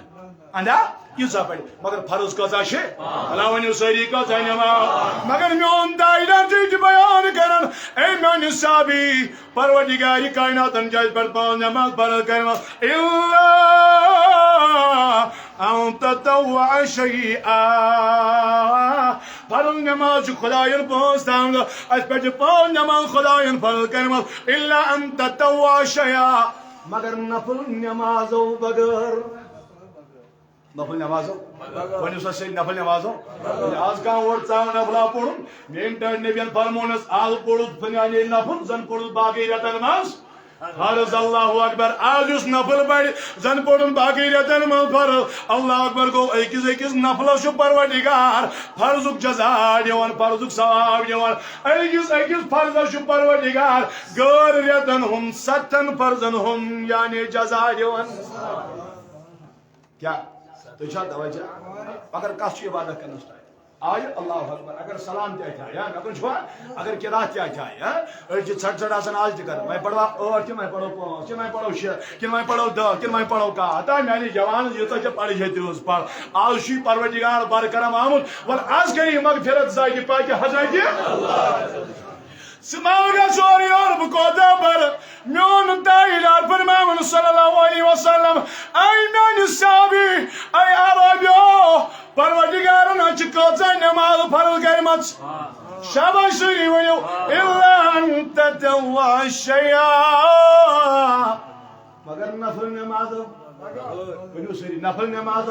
اندھا ییٖژاہ پرِ، مگر فرض کۭژاہ چھِ؟ اللہ ؤنِو سٲری کۭژاہ نماز۔ مگر میون تاجدار چھُ یہِ تہِ بیان کران، اے میانہِ صحابی، پروردگارِ کائناتن چھِ اَسہِ پٮ۪ٹھ پانٛژھ نماز فرض کٔرمٕژ، الا ان تطوع شیئا۔ فرض نماز چھِ خداین پانٛژھ تھاومٕژ، اَسہِ پٮ۪ٹھ چھِ پانٛژھ نماز خداین فرض کٔرمٕژ، الا ان تطوع شیئا، مگر نفل نمازو بغٲر۔ نفل نمازو؟ ؤنِو سا سٲری، نفل نمازو؟ ییٚلہِ آز کانٛہہ اورٕ ژاو نفلا پوٚرُن، میٛٲنۍ ٹٲٹھۍ نبین فرموونس، آز پوٚرُتھ فلٲنۍ ییٚلہِ نفل، زن پوٚرُتھ باقٕے رٮ۪تن منٛز فرض۔ اللہ اکبر۔ آز یُس نفل پرِ، زن پوٚرُن باقٕے رٮ۪تن منٛز فرض۔ اللہ اکبر۔ گوٚو، أکِس أکِس نفلس چھُ پروردگار فرضُک جزا دِوان، فرضُک ثواب دِوان۔ أکِس أکِس فرضس چھُ پروردگار غٲر رٮ۪تن ہُنٛد، ستن فرضن ہُنٛد، یعنی جزا دِوان۔ کیا؟ تُہۍ چھا توجہ؟ اگر کس چھُ عبادت کرنس ٹائم آیہِ، اللہ اکبر، اگر سلام تہِ اتھِ آیہِ، ہاں، مےٚ کُن چھُوا؟ اگر قرات تہِ اتھِ آیہِ، ہاں، أڑۍ چھِ ژھٹ ژھٹ آسان آز تہِ کران، وۄنۍ پروا ٲٹھ، کِنہٕ وۄنۍ پرو پانٛژھ، کِنہٕ وۄنۍ پرو شےٚ، کِنہٕ وۄنۍ پرو دَہ، کِنہٕ وۄنۍ پرو کاہ؟ ہتا میانہِ جوان، ییٖژاہ ژےٚ پرٕج ہے تیٖژ پر۔ آز چھُے پروردگار برکرم آمُت، وَلہٕ آز کَرِ یہِ مغفرت ذاتِ پاکہِ حضرتِ۔ ژٕ ما گژھ اورٕ یور، بہٕ کوتاہ پَرٕ؟ میون تاجدار فرماوان صلی اللہ علیہ وسلم، اے میانہِ صحابی، اے عربیو، پروردگارن حظ چھِ کۭژاہ نماز فرض کٔرمٕژ؟ شاباش، سٲری ؤنِو، الا ان تطوع شیئا، مگر نفل نماز۔ ؤنِو سٲری، نفل نماز۔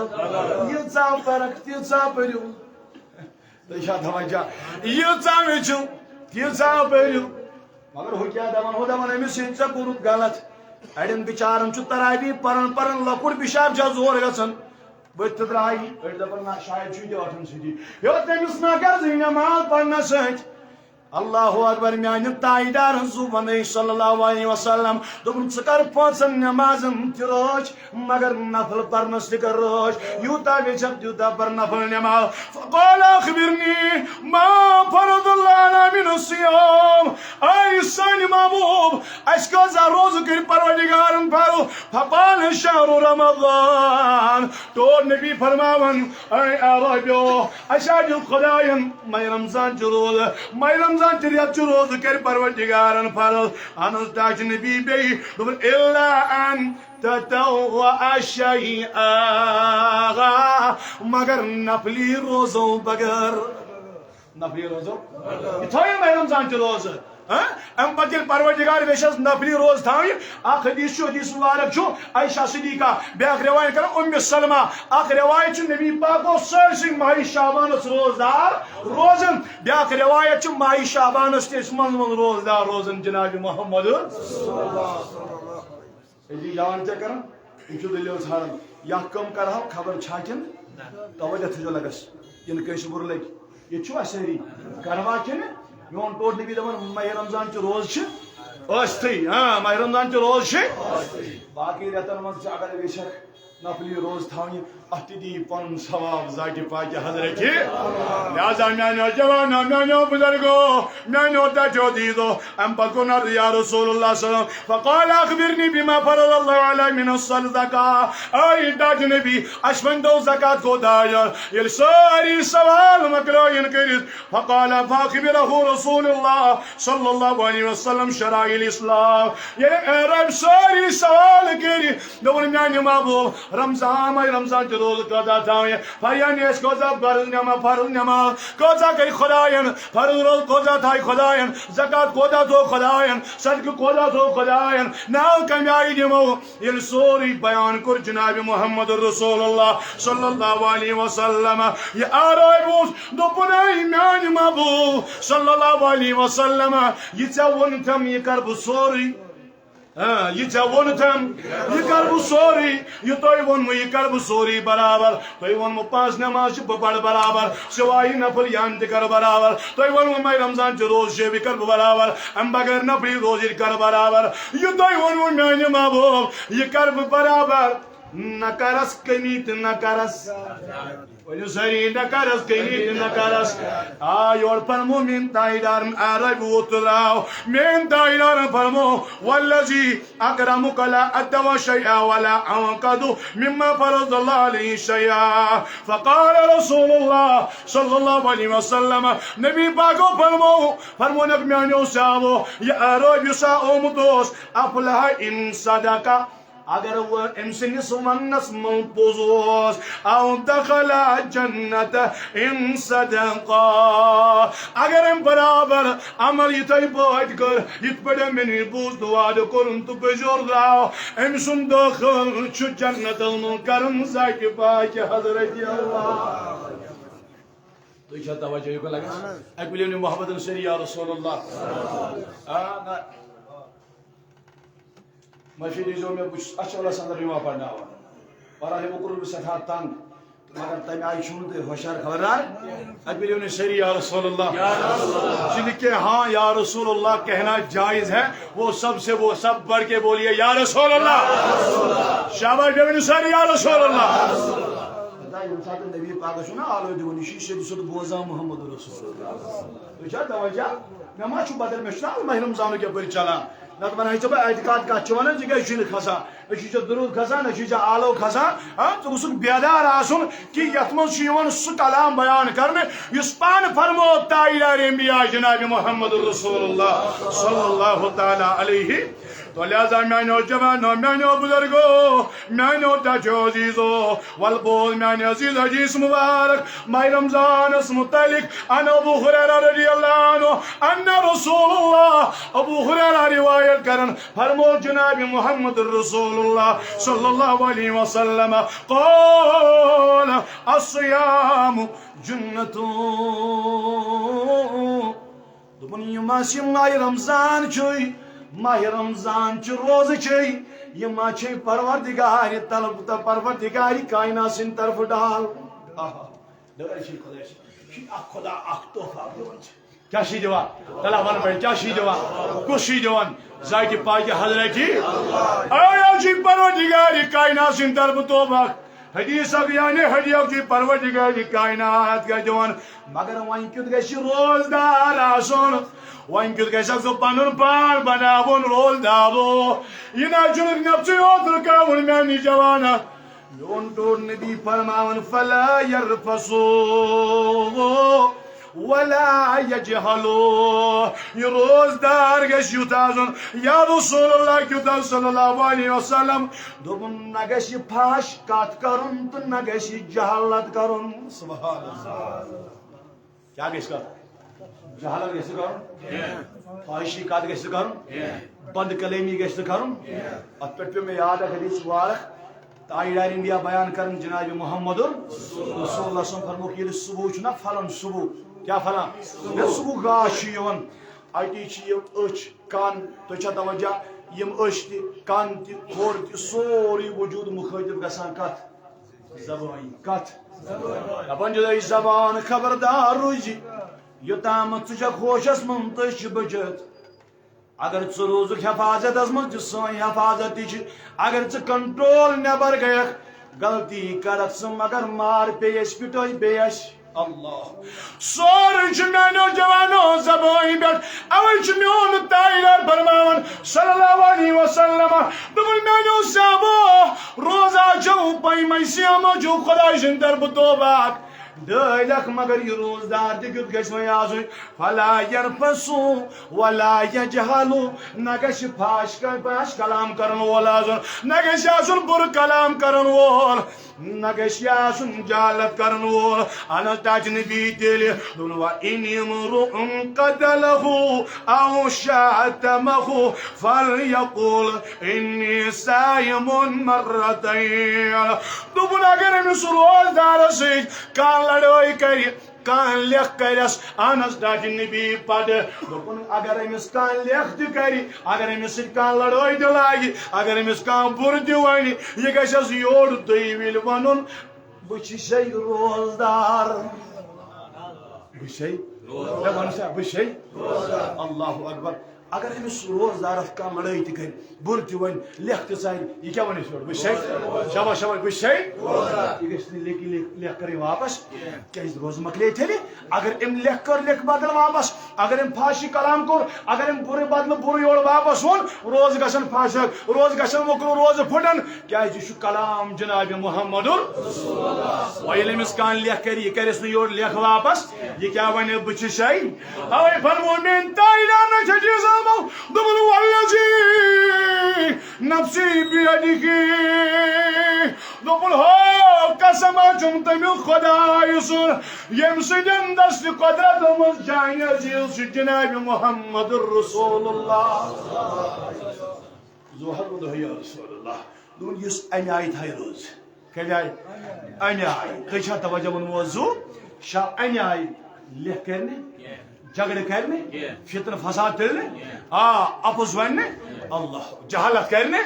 ییٖژاہ پرکھ، تیٖژاہ پٔرِو۔ تُہۍ چھا توجہ؟ ییٖژاہ ویٚژھِو، تیٖژاہ پٔرِو۔ مگر ہُہ کیٛاہ دَپان؟ ہُہ دَپان، أمِس ییٚتہِ ژےٚ کوٚرُتھ غلط۔ اَڑٮ۪ن بِچارَن چھُ تراویح پَران پَران لۄکُٹ پِشاب چھا زور گژھان، ؤتھۍ تہٕ درٛاے۔ أڑۍ دَپان، نہ، شاید چھُ یہِ تہِ ٲٹھَن سۭتی۔ یوت تٔمِس نہ کٔر زٕے نٮ۪ماز پَرنَس سۭتۍ۔ اللہ اکبر، میانہِ تاجدارن زُو ونے صلی اللہ علیہ وسلم، دوٚپُن، ژٕ کر پانٛژن نمازن تہِ رٲچھ، مگر نفل پرنس تہِ کر رٲچھ، یوٗتاہ ویژھکھ تیوٗتاہ پر نفل نماز۔ فقال اخبرنی ما فرض اللہ علی من الصیام، اے سانہِ محبوب، اسہِ کۭژاہ روزٕ کٔرۍ پروردگارن فرض؟ فقال شہر رمضان، ٹوٹھ نبی فرماوان، اے عربیو، اسہِ حظ دیُت خداین ماہِ رمضان چہِ روزٕ، ماہِ رمضان چہِ رٮ۪تھ چہِ روزٕ کٔرۍ پروردگارن فرض۔ اہن حظ، ٹاٹھۍ نبی بیٚیہِ دوٚپُن، الا ان تطوع شیئا، مگر نفلی روزو بغٲر۔ نفلی روزو۔ یہِ تھٲیِو ماہِ رمضان چہِ روزٕ۔ ہاں؟ اَمہِ پتہٕ ییٚلہِ پروردگار ویٚچھس نفلی روزٕ تھاوٕنۍ، اکھ حدیث چھُ، حدیث مبارک چھُ عائشہ صدیقہ، بیٛاکھ روایت کران اُمِ سلمہ، اکھ روایت چھُ نبی پاک اوس سٲرسٕے ماہِ شعبانس روزدار روزان، بیٛاکھ روایت چھُ ماہِ شعبانس تہِ ٲسۍ منٛزٕ منٛزٕ روزدار روزان جناب محمد۔ أتی جوان کیٛاہ کران؟ یِم چھِ دٔلیٖل ژھانڈان۔ یا کٲم کرہاو، خبر چھا کِنہٕ؟ توجہ تھٲیزیو لگس۔ یِنہٕ کٲنٛسہِ بُرٕ لگہِ۔ ییٚتہِ چھِوا سٲری؟ کروا کِنہٕ؟ میون ٹوٹھ نبی دپان، ماہِ رمضان چہِ روزٕ چھِ ٲستھٕے، ہاں، ماہِ رمضان تہِ روزٕ چھِ۔ باقٕے رٮ۪تن منٛز چھِ اگر وٕچھکھ نفلی روزٕ تھاونہِ، اتھ تہِ دی پنُن ثواب ذاتِ پاکہِ حضرتِ۔ لہذا میانیو جوانو، میانیو بزرگو، میانیو ٹٹھیو عزیزو، امہِ پتہٕ کوٚر عرض، یا رسول اللہ صلی اللہ علیہ وسلم، فقال اخبرنی بما فرض اللہ علیہ من الصدقہ۔ اے ٹٹھۍ نبی، اسہِ ؤنۍ تو زکوٰۃ کوٗتاہ چھُ؟ ییٚلہِ سٲری سوال مۄکلٲیِن کٔرِتھ، فقال فاخبره رسول اللہ صلی اللہ علیہ وسلم شرائع الاسلام۔ ییٚلہِ عرب سٲری سوال کٔرِتھ، دوٚپُن، میانہِ محبوب، رمضان، ماہِ رمضان تہِ روزٕ کۭژاہ تھاوٕنۍ؟ فرض نٮ۪ماز، فرض نٮ۪ماز کۭژاہ گٔے خداین؟ فرض روزٕ کۭژاہ تھایہِ خداین؟ زکوٰۃ کوٗتاہ تھوٚو خداین؟ صدقہٕ کوٗتاہ تھوٚو خداین؟ ناو کمہِ آیہِ دِمو؟ ییٚلہِ سورُے بیان کوٚر جناب محمد رسول اللہ صلی اللہ علیہ وسلم، یہِ آرٲے بوٗز، دوٚپُن، اے میانہِ محبوب صلی اللہ علیہ وسلم، یہِ ژےٚ ووٚنتھم، یہِ کر بہٕ سورُے۔ ہاں، یہِ ژےٚ ووٚنتھم، یہِ کر بہٕ سورُے، یہِ تۄہہِ ووٚنمُت، یہِ کر بہٕ سورُے برابر۔ تۄہہِ ووٚنمُت، پانٛژھ نٮ۪ماز چھِ بہٕ پرٕ برابر، سوائے نفل یان تہِ کر برابر۔ تۄہہِ ووٚنمُت، ماہِ رمضان چہِ روزٕ چھِ، یہِ کر بہٕ برابر، امہِ بغٲر نفلی روزٕ یہِ کر برابر۔ یہِ تۄہہِ ووٚنمُت، میانہِ محبوب، یہِ کر بہٕ برابر۔ نہ کرس کمی تہٕ نہ کرس۔ ؤنِو سٲری، نہ کرس کمی تہٕ نہ کرس۔ آ، یورٕ فرموو میٲنۍ تاجدارن، عرب ووت تہٕ درٛاو۔ میٲنۍ تاجدارن فرموو، والذی اکرمک لا ادی شیئا ولا انقص مما فرض اللہ علیہ شیئا۔ فقال رسول اللہ صلی اللہ علیہ وسلم، نبی پاکو فرموو، فرمونکھ میانیو صحابو، یہِ عرب یُس آمُت اوس، افلح ان صدق۔ اگر وہ أمۍ سٕنٛدِس وننس منٛز پوٚز اوس، او دخل جنت ان صدق۔ اگر أمۍ برابر عمل یِتھے پٲٹھۍ کٔر، یِتھ پٲٹھۍ مےٚ نِش بوٗز تہٕ وعدٕ کوٚرُن تہٕ پٔزیور درٛاو، أمۍ سُنٛد دٲخل چھُ جنتس منٛز کرن ذاتِ پاکہِ حضرت اللہ۔ تُہۍ چھا توجہ یُکُن لگان؟ اَکہِ ؤلِو نہٕ محبتن سٲری یا رسول اللہ۔ آ، نہ۔ معٲفی دیٖزیو مےٚ، بہٕ چھُس اچھا اللہ سنٛدر یِوان پرناوان۔ پران یِمو کوٚرُس بہٕ سٮ۪ٹھاہ تنگ۔ مگر تَمہِ آیہِ چھُو نہٕ تُہۍ ہوشیار خبردار۔ اَتہِ بٔرِو نہٕ سٲری یا رسول اللہ۔ چھِ نہٕ کینٛہہ، ہاں یا رسول اللہ کہنا جائز ہے، وہ سب سے وہ سب بڑھ کے بولیے یا رسول اللہ۔ شاباش، بیٚیہِ ؤنِو سٲری یا رسول اللہ۔ خدا ییٚمہِ ساتہٕ نبی پاکس چھُ نہ آلو دِوان، یہِ چھُ سیوٚد سیوٚد بوزان محمد رسول اللہ۔ تُہۍ چھا توجہ؟ مےٚ ما چھُ بدل، مےٚ چھُنہ ماہِ رمضانُک یپٲرۍ چلان۔ نتہٕ ونہٕ ہا ژےٚ بہٕ اعتقاد کتھ چھِ ونان، ژٕ کیٛازِ چھُے نہٕ کھسان؟ أسۍ چھِ ژےٚ درود کھسان، أسۍ چھِ ژےٚ آلو کھسان۔ ہاں، ژٕ گوٚژھُکھ بیدار آسُن کہِ یتھ منٛز چھُ یِوان سُہ کلام بیان کرنہٕ یُس پانہٕ فرموو تاجدار انبیاء جناب محمد رسول اللہ صلی اللہ تعالیٰ علیہ۔ تو لہذا میانیو جوانو، میانیو بزرگو، میانیو ٹٹھیو عزیزو، ول بوز میانہِ عزیز حدیث مبارک ماہِ رمضانس متعلق۔ عن ابو ہریرہ رضی اللہ عنہ ان رسول اللہ، ابو ہریرہ روایت کرن، فرمو جناب محمد رسول اللہ صلی اللہ علیہ وسلم قال، الصیام جنت۔ دوٚپُن، یِم اَسہِ یِم ماہِ رمضان چھُے، ماہِ رمضان چھُ، روزٕ چھُے، یِم ما چھے پروردگارِ طلب تہٕ پروردگارِ کائنات سٕنٛدِ طرفہٕ ڈال۔ آہا، ڈٲلۍ چھے خۄداے سٕنٛز۔ یہِ چھُ اکھ خۄدا اکھ تحفہٕ اکھ دِوان چھُ۔ کیٛاہ چھُے دِوان؟ تَلہ وَن بَڑِ، کیٛاہ چھُے دِوان؟ کُس چھُے دِوان؟ ذاتِ پاکہِ حضرتِ۔ اَوے چھُے پروردگارِ کائنات سٕنٛدِ طرفہٕ تحفہٕ اکھ۔ حدیث اکھ، یعنی حدیث چھُے پروردگارِ کائنات کیٛاہ دِوان؟ مگر وۄنۍ کیُتھ گژھِ روزدار آسُن؟ وۄنۍ کیُتھ گژھِ سُہ پنُن پان بناوُن روزدارو؟ یہِ نہ چھُنہٕ نفسٕے یوت رُکاوُن میانہِ جوانا۔ میون ٹوٹھ نبی فرماوان، فلا یرفسو ولا یجہلو۔ یہِ روزدار گژھِ یُتھ آسُن، یا رسول اللہ کیُتھ آسُن صلی اللہ علیہ وسلم۔ دوٚپُن، نہ گژھِ یہِ فحش کتھ کرُن تہٕ نہ گژھِ یہِ جہالت کرُن۔ سبحان اللہ۔ کیٛاہ گژھِ کرُن؟ جہالت گژھِ کرُن؟ فحشی کتھ گژھِ کرُن؟ بند کلامی گژھِ کرُن؟ اتھ پٮ۪ٹھ پیوٚو مےٚ یاد اکھ حدیث مبارک، تاجدار انبیاء بیان کران جناب محمد رسول اللہ صلی اللہ علیہ وسلم فرمووُکھ، ییٚلہِ صبح چھُ نہ پھلان صبح، کیٛاہ پھلان؟ ییٚلہِ صبح گاش چھُ یِوان، اَتی چھِ یِم أچھ، کَن، تُہۍ چھا توجہ؟ یِم أچھ تہِ، کَن تہِ، کھۄر تہِ، سورُے وجوٗد مُخٲطِب گژھان کَتھ؟ زبٲنۍ۔ کَتھ؟ دَپان چھِ أسۍ زبان خبردار روٗزِ، یوٚتامَتھ ژٕ چھَکھ ہوشَس منٛز تہٕ أسۍ چھِ بٔچِتھ۔ اگر ژٕ روٗزُکھ حفاظتس منٛز، تہِ سٲنۍ حفاظت تہِ چھِ۔ اگر ژٕ کنٹرول نٮ۪بر گٔیکھ، غلطی کرکھ ژٕ، مگر مار پیٚیہِ اَسہِ، پِٹٲے پیٚیہِ اَسہِ۔ اللہ۔ سورُے چھُ میانیو جوانو زبٲنۍ پٮ۪ٹھ۔ اوے چھُ میون تاجدار فرماوان صلی اللہ علیہ وسلم، دوٚپُن، میانیو صحابو، روزہ چھو پٔیمٕتۍ سیمو چھُ خداے سٕنٛدِ طرفہٕ توبہٕ اکھ۔ ڈٲلۍ اکھ، مگر یہِ روزدار تہِ کیُتھ گژھِ وۄنۍ آسُن؟ فلا يرفث ولا يجهل، نہ گژھِ فاش، فاش کلام کرن وول آسُن، نہ گژھِ آسُن بُرٕ کلام کرن وول، نہ گژھِ آسُن جہالت کرن وول۔ انس ٹاٹہِ نبی تیٚلہِ دوٚپُن، وإن امرؤ قتله أو شتمه فليقل إني صائم مرتين۔ دوٚپُن، اگر أمِس روزدارس سۭتۍ کانٛہہ لڑٲے کرِ، کانٛہہ لیکھ کرٮ۪س، انس ڈاٹہِ نبی پتہٕ دوٚپُن، اگر أمِس کانٛہہ لیکھ تہِ کرِ، اگر أمِس سۭتۍ کانٛہہ لڑٲے تہِ لاگہِ، اگر أمِس کانٛہہ بُرٕ تہِ ونہِ، یہِ گژھٮ۪س یورٕ دۄیہِ وِلہِ ونُن، بہٕ چھُسے روزدار۔ بہٕ چھُسے، مےٚ وَن سا، بہٕ چھُسے۔ اللہ اکبر۔ اگر أمِس روزدارس کانٛہہ لڑٲے تہِ کرِ، بُرٕ تہِ ونہِ، لیکھ تہِ ژارِ، یہِ کیٛاہ ونہِ أسۍ یورٕ؟ بہٕ چھُسے۔ شاباش، شاباش، بہٕ چھُسے۔ یہِ گژھِ نہٕ لیکھِ، لیکھ، لیکھ کرٕنۍ واپس، کیٛازِ روزٕ مۄکلے تیٚلہِ۔ اگر أمۍ لیکھ کٔر لیکھ بدل واپس، اگر أمۍ فاشی کلام کوٚر، اگر أمۍ بُرٕ بدلہٕ بُرٕ یورٕ واپس ووٚن، روزٕ گژھن فاسق، روزٕ گژھن مۄکلُن، روزٕ پھُٹن، کیٛازِ یہِ چھُ کلام جناب محمد۔ وۄنۍ ییٚلہِ أمِس کانٛہہ لیکھ کرِ، یہِ کرٮ۪س نہٕ یورٕ لیکھ واپس، یہِ کیٛاہ ونہِ؟ بہٕ چھُسے۔ اوے فرموو میٲنۍ تاجدار نہ چھِ چیٖز آمو، دوٚپُن، والذی نفسی بیدہ، دوٚپُن، ہو قسم چھُم تَمیُک خۄداے سُنٛد، ییٚمہِ سٕنٛدٮ۪ن دست قۄدرتو منٛز جانِ عزیز چھُ جناب محمد رسول اللہ۔ زوہر ودہو یا رسول اللہ۔ دوٚپُن، یُس اَمہِ آیہِ تھایہِ روزٕ۔ کَمہِ آیہِ؟ اَمہِ آیہِ۔ تُہۍ چھا توجہ ووٚنمُت زُو؟ شا، اَمہِ آیہِ لیکھ کرنہِ، جھگڑٕ کرنہِ، فتنہٕ فساد تُلنہِ، آ، اپُز وننہِ، اللہ، جہالت کرنہِ،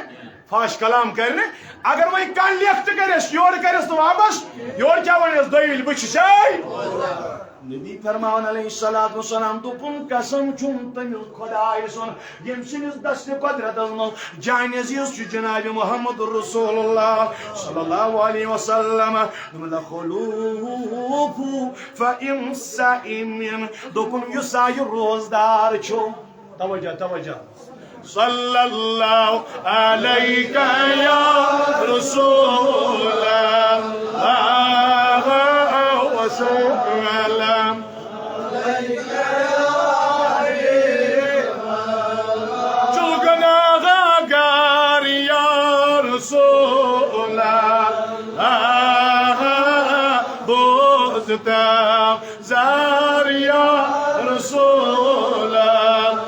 فاش کلام کرنہِ۔ اگر وۄنۍ کانٛہہ لیکھ تہِ کرٮ۪س، یورٕ کرٮ۪س نہٕ واپس، یورٕ کیٛاہ ونٮ۪س؟ دٔلیٖل، بہٕ چھُسے۔ نبی فرماوان علیہ الصلوۃ والسلام، دوٚپُن، قسم چھُم تٔمِس خۄداے سُنٛد، ییٚمہِ سٕنٛدِس دستِ قۄدرتس منٛز جانِ عزیز چھُ جناب محمد رسول اللہ صلی اللہ علیہ وسلم۔ دوٚپُن، لخلوف فم صائم۔ دوٚپُن، یُس سا یہِ روزدار چھُ، توجہ، توجہ۔ صلی اللہ علیک یا رسول اللہ وسلم۔ چُھ گناہگار یا رسول اللہ، بوزتا زار یا رسول اللہ،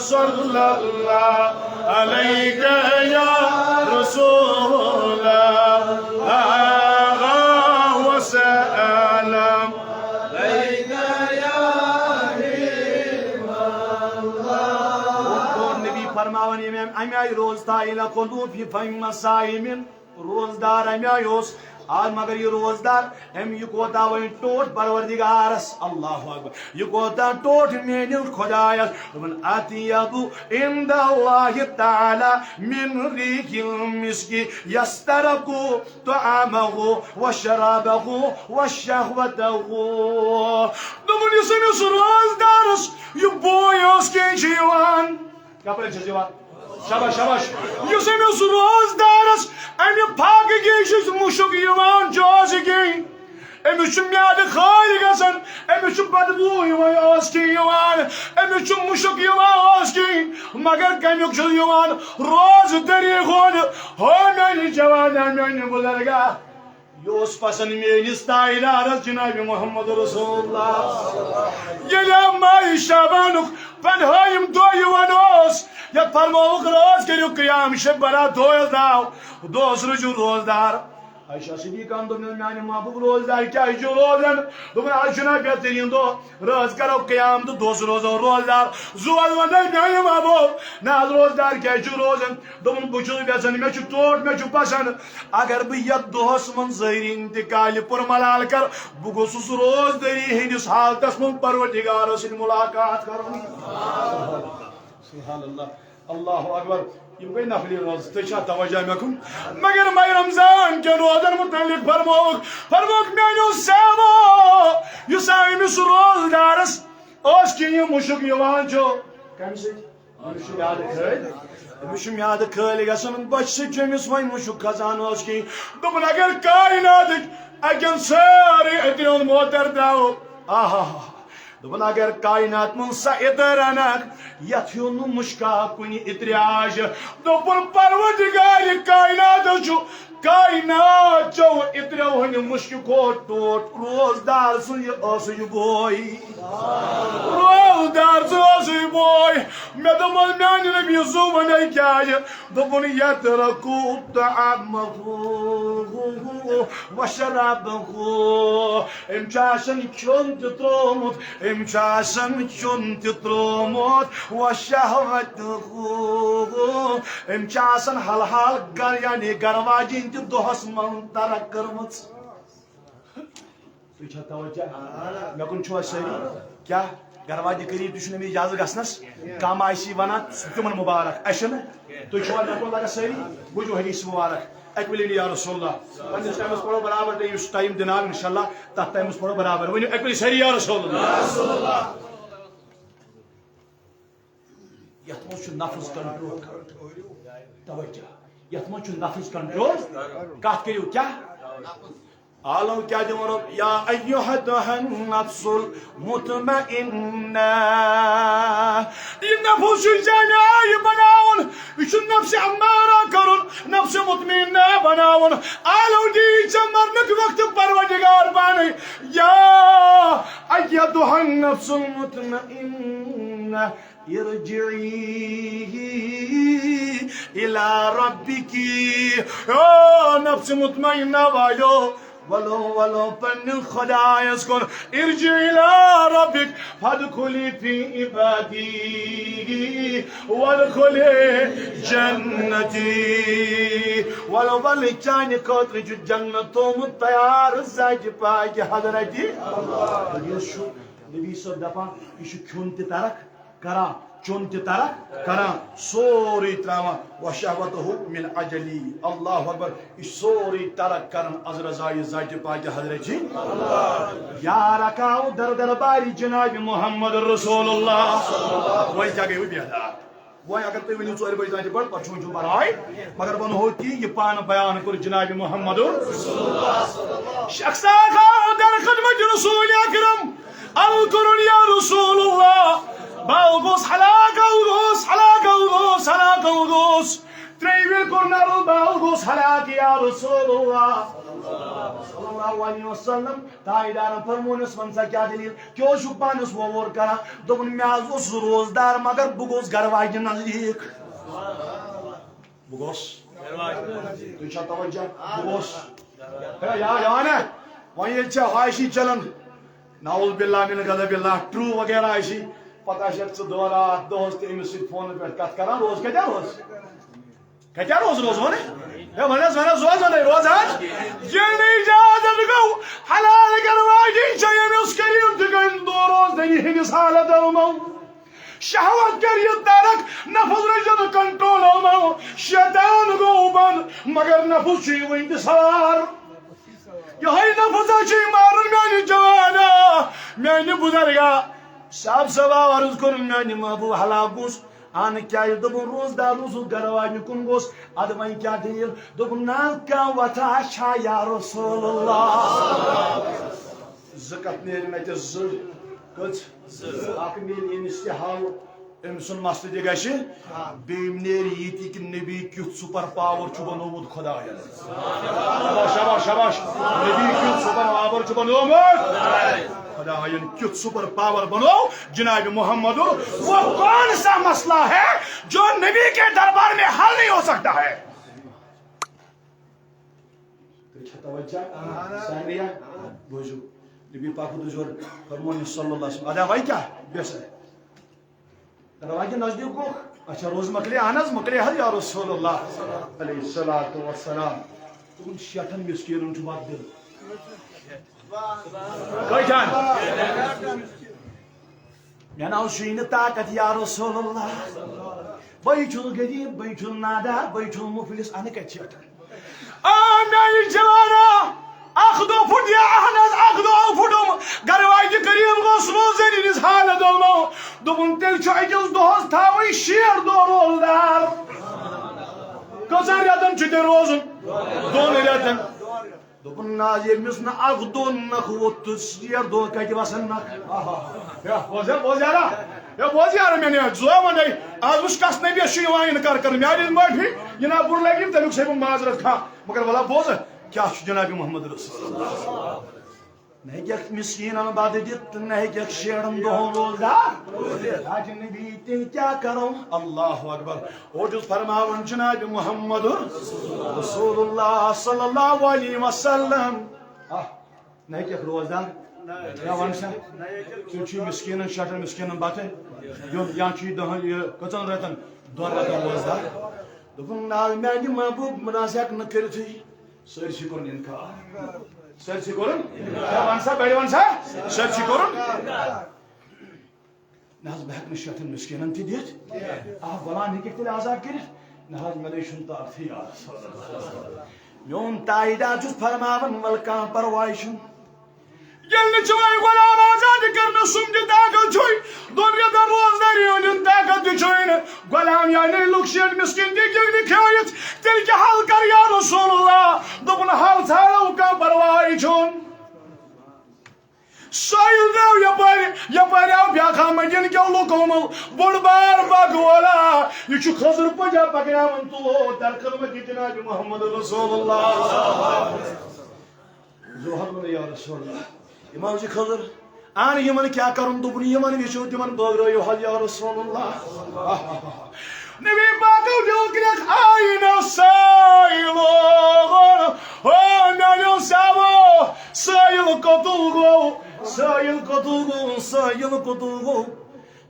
صلی اللہ علیک یا رسول اللہ وسلم۔ نبی فرماوان، ییٚمۍ امہِ آیہِ روزٕ تھایہِ، لخلوف فم صائم، روزدار امہِ آیہِ اوس، آ، مگر یہِ روزدار، أمۍ یہِ کوتاہ وۄنۍ ٹوٹھ پروردگارس، اللہ اکبر، یہِ کوتاہ ٹوٹھ میٲنِس خۄدایس۔ دوٚپُن، اطیب عند اللہ تعالی من ریح المسک یسترق طعامہ و شرابہ و شہوتہ۔ دوٚپُن، یُس أمِس روزدارس یہِ بوے اوس کِنۍ چھُ یِوان، کپٲرۍ چھُس یِوان؟ شاباش، شاباش۔ یُس أمِس روزدارس امہِ پھاکہٕ کِنۍ چھُ مُشُک یِوان، چھُ اوس یہِ کِنۍ، أمِس چھُ میادٕ خٲلۍ گژھان، أمِس چھُ بدبوٗ یِوان اوس کِنۍ یِوان، أمِس چھُ مُشُک یِوان اوس کِنۍ، مگر کمیُک چھُ یِوان؟ روزٕ دٔری ہُنٛد۔ ہو میانہِ جوانا، میانہِ بُزرگا، یہِ اوس پسند میٲنِس تاجدارس جناب محمد رسول اللہ۔ ییٚلہِ ماہِ شعبانُک پندہٲیِم دۄہ یِوان اوس، یتھ فرمووُکھ رٲژ کٔرِو قیام شب برا دۄہس ناو، دۄہس روٗزِو روزدار۔ عائشہ صدیقہ ہن دوٚپنس، میانہِ محبوب، روزدار کیازِ چھُ روزان؟ دوٚپُن، از چھُنہ بہتریٖن دۄہ، رٲژ کرو قیام تہٕ دۄہس روزو روزدار۔ زُوس ووٚن تٔمۍ، میانہِ محبوب، نہ از روزدار کیازِ چھُ روزان؟ دوٚپُن، بہٕ چھُس یژھان، مےٚ چھُ ٹوٹھ، مےٚ چھُ پسند، اگر بہٕ یتھ دۄہس منٛز ظٲہری انتقالہِ پُر ملال کرٕ، بہٕ گوٚژھُس روزدٲری ہٕنٛدِس حالتس منٛز پروردگارس سۭتۍ ملاقات کرُن۔ سبحان اللہ، اللہ اکبر۔ یِم گٔے نفلی روزٕ، تُہۍ چھا توجہ مےٚ کُن؟ مگر ماہِ رمضان کٮ۪ن روزن متعلق فرمووُکھ، فرمووُکھ، میانیو صحابو، یُس أمِس روزدارس اوس کہِ یہِ مُشُک یِوان چھُ، کمہِ سۭتۍ؟ أمِس چھُ میادٕ خٲلۍ، أمِس چھُ میادٕ خٲلۍ گژھان، بۄچھِ سۭتۍ چھُ أمِس وۄنۍ مُشُک کھسان اوس کِہیٖنۍ۔ دوٚپُن، اگر کائناتٕکۍ اَکٮ۪ن سٲرٕے أترِ ہُنٛد موتر درٛاو، آہا، دوٚپُن، اگر کائنات منٛز سۄ اِتر اَنَکھ، یَتھ ہیوٗ نہٕ مُشکا کُنہِ اِترِ آسہِ۔ دوٚپُن، پروردگارِ کائنات چھُ کائنات چو اِترو ہٕنٛدِ مُشکہِ کھۄتہٕ ٹوٹھ روزدار سُنٛد یہِ ٲسٕے بوے۔ روزدار سُنٛد ٲسٕے بوے۔ مےٚ دوٚپمَس، میٛانہِ نبی زُو وَنے کیٛازِ؟ دوٚپُن، یَترَکُ طَعَامَہُ وَشَرَابَہُ۔ أمۍ چھُ آسان کھیوٚن تہِ ترٛوومُت، أمۍ چھُ آسان کھیوٚن تہِ ترٛوومُت، وَشَہْوَتَہُ۔ أمۍ چھِ آسان حلحال گَر، یعنی گَرٕ واجِنۍ تہِ دۄہَس منٛز ترک کٔرمٕژ۔ تُہۍ چھا توجہ؟ مےٚ کُن چھُوا سٲری؟ کیٛاہ؟ گَرٕ واجنہِ قریٖب تہِ چھُنہٕ أمِس اِجازت گژھنَس۔ کَم آسی وَنان، سُہ تِمَن مُبارک۔ اَسہِ چھُنہٕ؟ تُہۍ چھِوا مےٚ کُن لگان سٲری؟ بوٗزِو حدیث مُبارک۔ اَکہِ ؤلۍ ؤنِو یا رسول اللہ۔ پنٛنِس ٹایمَس پَرو برابر، تُہۍ یُس ٹایم دِناو اِنشاءاللہ، تَتھ ٹایمَس پَرو برابر۔ ؤنِو اَکہِ ؤلۍ سٲری یا رسول اللہ۔ یَتھ منٛز چھُ نفس کنٹرول کرُن۔ توجہ۔ یَتھ منٛز چھُ نفس کنٹرول۔ کَتھ کٔرِو کیٛاہ؟ عالم کیٛاہ دِوان رۄب؟ یا ایھا النفس المطمئنہ۔ یہِ نفس چھُ جامع یہِ بناوُن۔ یہِ چھُ نفس امارہ کرُن، نفس مطمئنہ بناوُن۔ عالم دی ژےٚ مرنُک وقت پروردگار پانے۔ یا ایھا النفس المطمئنہ۔ ارجعی الی ربکی۔ او نفس مطمئنہ والو، ولو، ولو پننِس خدایس کُن۔ ارجعی الی ربک فادخلی فی عبادی وادخلی جنتی۔ ولو، ولو چانہِ خٲطرٕ چھُ جنت تھوٚومُت تیار ذاتِ پاکہِ حضرتِ۔ یُس چھُ نبی صٲب دپان، یہِ چھُ کھیوٚن تہِ ترک کران، چیوٚن تہِ ترک کران، سورُے تراوان۔ وشہوتہ من اجلی۔ اللہ اکبر۔ یہِ چھُ سورُے ترک کران از رضایہِ ذاتِ پاکہِ حضرتِ۔ یا رکاو در دربارِ جناب محمد رسول اللہ۔ وۄنۍ کیٛاہ گٔیوٕ بیدار؟ وۄنۍ اگر تُہۍ ؤنِو ژورِ بجہِ تام تہِ پَرِ، پَتہٕ چھُنہٕ چھُنہٕ پَرواے، مگر وَنہو کہِ یہِ پانہٕ بیان کوٚر جناب محمد۔ شخصا گوٚو در خدمت رسول اکرم، عرض کوٚرُن یا رسول اللہ، بہٕ گوٚوُس ہلاک، بہٕ گوٚوُس ہلاک، بہٕ گوٚوُس ہلاک، بہٕ گوٚوُس۔ ترٛیٚیہِ وِلہِ کوٚر نہ عرض، بہٕ گوٚوُس ہلاک یا رسول اللہ۔ صلی اللہ علیہ وسلم۔ تاجدارن فرمونس، "وَن سا کیٛاہ دٔلیٖل؟ کیٛاہ اوسُکھ پانس وۄوُر کران؟" دوٚپُن، "مےٚ حظ اوس روزدار، مگر بہٕ گوٚوُس گرٕ واجنہِ نزدیٖک۔ بہٕ گوٚوُس۔" تُہۍ چھا توجہ؟ بہٕ گوٚوُس۔ ہے، یا، یا نا؟ وۄنۍ ییٚلہِ ژےٚ خواہشی چلان، نعوذ باللہ من غضب اللہ، ٹرو وغیرہ آسی، پتہٕ آسکھ ژٕ دۄہ راتھ دۄہس تہِ أمِس سۭتۍ فونہٕ پٮ۪ٹھ کتھ کران، روز کتہِ روز؟ کتہِ روز روز ونے؟ ہے، ونے، ونے، روز ونے، روز حظ۔ ییٚلہِ نہٕ اجازت گوٚو، حلال گرٕ واجِنۍ چھےٚ ییٚمِس کریم تہِ گٔے دو روز دٔنی ہٕنٛدِس حالت آمو۔ شہوت کر یہِ ترک، نفس روزِ نہٕ کنٹرول آمو۔ شیطان گوٚو بند، مگر نفس چھُ یہِ وُنہِ تہِ سوار۔ یہے نفس چھُ مارُن میانہِ جوانا، میانہِ بزرگا۔ صاحب صٲب آو عرض کوٚرُن، میانہِ محبوب ہلاک گوٚوُس۔ اہن کیٛازِ؟ دوٚپُن، روزدار اوسُس، گرٕ واجنہِ کُن گوٚوُس۔ ادٕ وۄنۍ کیٛاہ دٔلیٖل؟ دوٚپُن، نہ کانٛہہ وتھا چھا یا رسول اللہ؟ زٕ کتھ نیرِ مےٚ تہِ زٕ۔ کٔژ؟ زٕ۔ اکھ میلہِ أمِس تہِ حل، أمۍ سُنٛد مسلہٕ تہِ گژھِ، بیٚیہِ نیرِ یہِ تہِ کہِ نبی کیُتھ سپر پاور چھُ بنوومُت خدایَن۔ شاباش، شاباش، شاباش۔ نبی کیُتھ سپر پاور چھُ بنوومُت۔ خدایَن کیُتھ سپر پاور بنوو جناب محمد۔ وہ کون سا مسئلہ ہے جو نبی کے دربار میں حل نہیں ہو سکتا ہے؟ چھا توجہ؟ سارنٕے یا؟ بوٗزِو۔ نبی پاک حضور فرمون صلی اللہ علیہ وسلم۔ ادا وۄنۍ کیٛاہ؟ بیٚہہ سا۔ ادا وۄنۍ کیٛاہ نزدیٖک گوٚو؟ اچھا، روزٕ مۄکلے؟ اہن حظ، مۄکلے حظ یا رسول اللہ علیہ الصلوۃ والسلام۔ تِمن شیٹھن مسکیٖنن چھُ وَتھ دِل۔ کٔہۍ جان؟ مےٚ نہ حظ چھُے نہٕ طاقت یا رسول اللہ۔ بٕے چھُس غریٖب، بٕے چھُس نادار، بٕے چھُس مُفلِس، اَنہٕ کَتہِ چھِ اَتھ؟ آ، میٛانہِ جوانا، اَکھ دۄہ پھُٹ یا اَہن حظ، اَکھ دۄہ پھُٹُم۔ گَرٕ واجہِ کٔرِم گوٚژھ روزدٔری ہِنٛز حالت دوٚپمو۔ دوٚپُن، تیٚلہِ چھُ أکِس دۄہَس تھاوٕنۍ شیٹھ دۄہ روزدار۔ کٔژَن رٮ۪تَن چھُ تیٚلہِ روزُن؟ دۄن رٮ۪تَن۔ دوٚپُن، نہ حظ، ییٚمِس نہٕ اکھ دۄہ نکھٕ ووٚتھ تہٕ شیٹھ دۄہ کتہِ وسن نکھٕ؟ آہا۔ ہے، بوز ہے، بوز یارا۔ ہے، بوز یارا، مےٚ نے زو ونے۔ از وٕچھ کس نبیس چھُ یِوان اِنکار کرنہٕ۔ میٛانہِ معٲفی، یہِ نا بُرٕ لگہِ، تمیُک چھُسے بہٕ معذرت خواہ۔ مگر ولا بوز، کیٛاہ چھُ جناب محمد رسول اللہ؟ نہ ہیٚکہِ اکھ مسکیٖنن بدٕ دِتھ، نہ ہیٚکہِ اکھ شیٹھن دۄہن روزدار۔ اچھا نبی، تیٚلہِ کیٛاہ کرو؟ اللہ اکبر۔ اور چھُس فرماوان جناب محمد رسول اللہ صلی اللہ علیہ وسلم۔ آہ، نہ ہیٚکہِ اکھ روزدار۔ یا وَن سا، ژٕ چھُے مسکیٖنن، شیٹھن مسکیٖنن بتہٕ دیُن، یا چھُے دہن، یہِ کٔژن رٮ۪تن؟ دۄن رٮ۪تن روزدار۔ دوٚپُن، نہ حظ، میٛانہِ محبوب، بہٕ نہ حظ ہٮ۪کہٕ نہٕ کٔرِتھٕے۔ سٲرسٕے کوٚرُن اِنکار۔ سٲرسٕے کوٚرُن؟ ہے، وَن سا، بَڑِ وَن سا۔ سٲرسٕے کوٚرُن؟ نہ حظ، بہٕ ہٮ۪کہٕ نہٕ شیٹھن مسکیٖنن تہِ دِتھ۔ آ، غلام ہیٚکہِ تیٚلہِ آزاد کٔرِتھ؟ نہ حظ، مےٚ نَے چھُنہٕ طاقتھٕے آز۔ میون تاجدار چھُس فرماوان، وَلہٕ کانٛہہ پرواے چھُنہٕ۔ ییٚلہِ نہٕ چٲنۍ غلام آزاد کرنس سُم تہِ طاقت چھُے، دۄن رٮ۪تن روزدٲری ہُنٛد طاقت تہِ چھُے نہٕ۔ غلام یعنی لُکھ شیٹھ مسکیٖن تہِ گِنٛدنہِ کھیٲیِتھ، تیٚلہِ کیٛاہ حل کر یا رسول اللہ؟ دوٚپُن، حل ژھانڈو، کانٛہہ پرواے چھُنہٕ۔ سٲیِل درٛاو یپٲرۍ، یپٲرۍ آو بیٛاکھ اکھ مدیٖنہٕ کیو لُکو منٛز بوٚڑ بار باغہٕ وولا۔ یہِ چھُ خضر پٲٹھۍ پکناوان تور در خدمت جناب محمد رسول اللہ۔ زوہر ووٚن، یا رسول اللہ، یِم حظ چھِ خضر۔ اہن، یِمن کیٛاہ کرُن؟ دوٚپُن، یِمن وٕچھِو، تِمن بٲگرٲیِو حظ یا رسول اللہ۔ نبی پاکو دیُت کرٛٮ۪کھ، آیِنہ سٲیِل۔ او میٛانیو صحابو، سٲیِل کوٚتُل گوٚو؟ سٲیِل کوٚتُل گوٚو؟ سٲیِل کوٚتُل گوٚو؟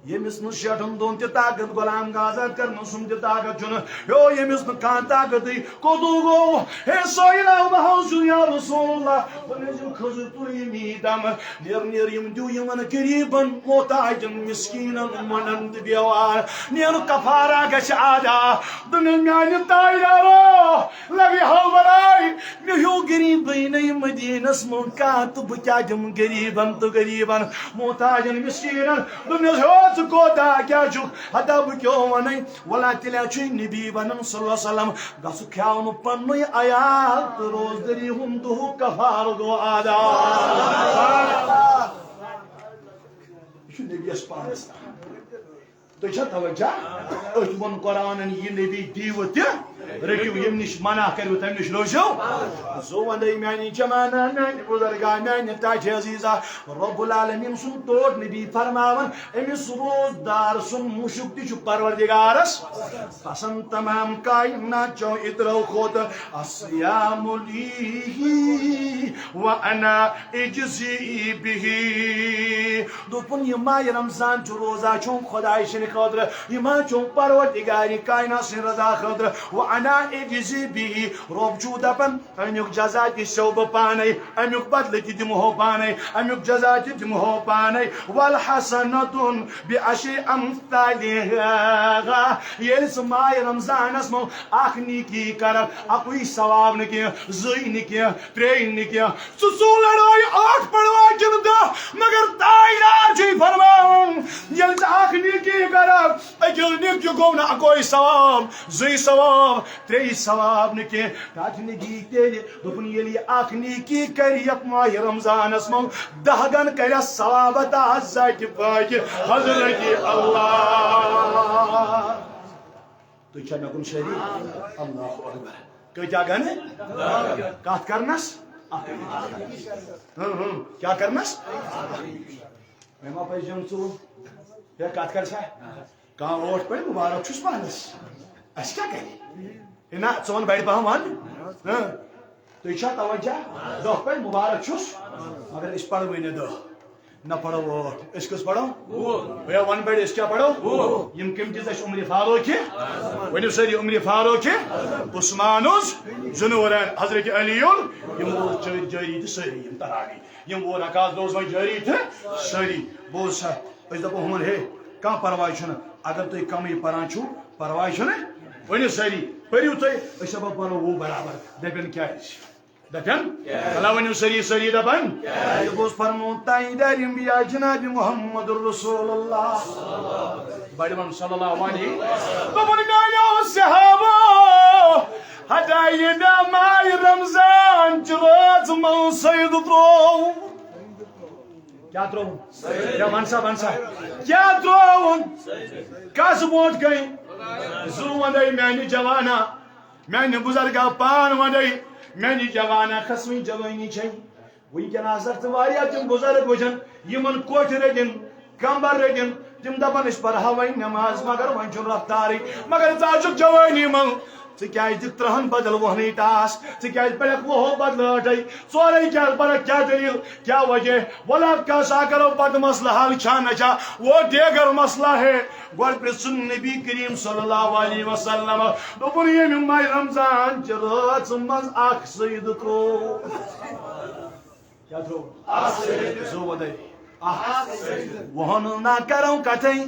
ییٚمِس نہٕ شیٹھن دۄہن تہِ طاقت، غلام آزاد کرنہٕ سُم تہِ طاقت چھُنہٕ، ہیو، ییٚمِس نہٕ کانٛہہ طاقتٕے، کوٚتُل گوٚو؟ ہے سٲیِل، آو بہٕ حظ چھُس یا رسول اللہ، بہٕ نہٕ حظ یِم خضر تُلۍ یِم یی دمہٕ، نیر نیر یِم دِیِو یِمن غریٖبن، محتاجن، مسکیٖنن، مۄنڈن تہٕ بیوار، نیر کفارہ گژھِ ادا۔ دوٚپمَس، میانہِ تاجدارو، لگے ہو بلاے، مےٚ ہیوٗ غریٖبٕے نہٕ مدیٖنس منٛز کانٛہہ، تہٕ بہٕ کیٛاہ دِمہٕ غریٖبن تہٕ غریٖبن، محتاجن، مسکیٖنن؟ دوٚپمَس، ہیو، ژٕ کوتاہ کیٛاہ چھُکھ؟ ہتا بہٕ کیٛاہ وَنَے؟ وَلا تیٚلہِ چھُے نبی وَنان صلی اللہ علیہ وسلم، گژھُکھ کھیاونہٕ پننُے عیال تہٕ روزدٔری ہُنٛد دُہُک کفارٕ گوٚو ادا۔ یہِ چھُ نبیَس پانَس تام۔ تُہۍ چھا توجہ؟ أتھۍ ووٚن قرآنن، یہِ نبی دیٖوٕ تہِ رٔٹِو، ییٚمہِ نِش منع کٔرِو، تَمہِ نِش روزِو۔ زو وندے میانی جمانہ، میانی بزرگا، میانی تاج عزیزا، رب العالمین سُنٛد ٹوٹھ نبی فرماوان، أمِس روزدار سُنٛد مُشُک تہِ چھُ پروردگارس پسند۔ تمام کائنات چو اترو کھوت، الصیام لی و انا اجزی بہ۔ دوٚپُن، یہِ ماہِ رمضان چھُ روزہ چھُم خۄداے سٕنٛدِ خٲطرٕ، یہِ ما چھُم پروردگارِ کائنات سٕنٛدِ رضا خٲطرٕ۔ و انا اجزی بہ، رۄب چھُ دپان، امیُک جزا تہِ سیو بہٕ پانے، امیُک بدلہٕ تہِ دِمہو پانے، امیُک جزا تہِ دِمہو پانے۔ والحسنۃ بعشر امثالها۔ ییٚلہِ ژٕ ماہِ رمضانس منٛز اکھ نیکی کرکھ، اکُے ثواب نہٕ کینٛہہ، زٕے نہٕ کینٛہہ، ترٛیٚیہِ نہٕ کینٛہہ، ژٕ ژوٗ لڑٲے ٲٹھ پڑوا کِنہٕ دہ، مگر تاجدار چھُے فرماوان، ییٚلہِ ژٕ اکھ نیکی کرکھ، أکِس نیکی گوٚو نہٕ اکوے ثواب، زٕے ثواب، ترٛیٚیہِ ثواب نہٕ کینٛہہ۔ تاج نبی تیٚلہِ دوٚپُن، ییٚلہِ یہِ اکھ نیکی کرِ یتھ ماہِ رمضانس منٛز، دہ گن کرٮ۪س ثواب عطا ذاتِ پاکہِ حضرت اللہ۔ تُہۍ چھا مےٚ کُن شریٖک؟ اللہ اکبر۔ کۭتیٛاہ گنہٕ؟ کتھ کرنس؟ اکھ۔ ہاں، ہاں۔ کیٛاہ کرنس؟ مےٚ ما پزِ یُن ژوٚل؟ ہے، کتھ کر سا؟ کانٛہہ اوٹ پڑِ، مُبارک چھُس پانس۔ اسہِ کیٛاہ کرِ؟ ہے نہ، ژٕ وَن بڑِ پہم وَن۔ ہاں۔ تُہۍ چھا توجہ؟ دَہ پٔرۍ، مُبارک چھُس، مگر أسۍ پَرو وۄنۍ دَہ، نہ پَرو ٲٹھ۔ أسۍ کٔژ پَرو؟ وُہ۔ بیا وَن پٔرۍ، أسۍ کیٛاہ پَرو؟ وُہ۔ یِم کٔمۍ دِژ اَسہِ عمرِ فاروقہِ؟ ؤنِو سٲری، عمرِ فاروقہِ، عثمانُز، ذُنورین، حضرت علی، یِم وُہ چٲرۍ جٲری تہٕ سٲری یِم تراوی، یِم وُہ رکعت روز وۄنۍ جٲری تہٕ سٲری۔ بوز سا، أسۍ دَپو ہُمَن، ہے، کانٛہہ پَرواے چھُنہٕ، اگر تُہۍ کَمٕے پَران چھِو، پَرواے چھُنہٕ، ؤنِو سٲری، پٔرِو تُہۍ، أسۍ دَپو پَرو وُہ برابر، دَپن کیٛازِ؟ دپن؟ اللہ ؤنِو سٲری، سٲری دپن؟ یہِ گوٚژھ فرموُن تاجدار انبیاء جناب محمد رسول اللہ۔ بڑِ ون صلی اللہ علیہ۔ دوٚپُن میانیو صحابو، ہٹایہِ مےٚ ماہِ رمضان چہِ رٲژ منٛز سید ترٛوو۔ کیٛاہ ترٛووُن؟ یا ون سا، ون سا۔ کیٛاہ ترٛووُن؟ کس برونٛٹھ کَنہِ؟ زُو وندے میانہِ جوانا۔ میانہِ بزرگا پان ونڈے، میانہِ جوانا کھسوٕنۍ جوٲنی چھے۔ وٕنکیٚن آسکھ ژٕ واریاہ تِم بزرگ وٕچھن، یِمن کوٹھۍ رٔٹِن، کمبر رٔٹِن، تِم دپن أسۍ پرہاوے نماز، مگر وۄنۍ چھُنہٕ رفتارٕے۔ مگر ژٕ آسکھ جوٲنی منٛز، ژٕ کیازِ دِکھ ترٕہن بدل وُہنٕے ٹاس؟ ژٕ کیازِ پرکھ وُہو بدلہٕ ٲٹھے؟ ژورے کیازِ پرکھ؟ کیٛاہ دٔلیٖل؟ کیٛاہ وجہ؟ ولا کیٛاہ سا کرو پتہٕ مسلہٕ حل، چھا نہ چھا؟ وہ دیگر مسئلہ ہے۔ گۄڈٕ پرٛژھُن نبی کریم صلی اللہ علیہ وسلم، دوٚپُن، ییٚمہِ ماہِ رمضان چہِ رٲژ منٛز اکھ سجدٕ ترٛوو۔ کیٛاہ ترٛوو؟ اکھ سجدٕ۔ زُو ودٲے۔ اکھ۔ وُہن نہ کرو کتھے،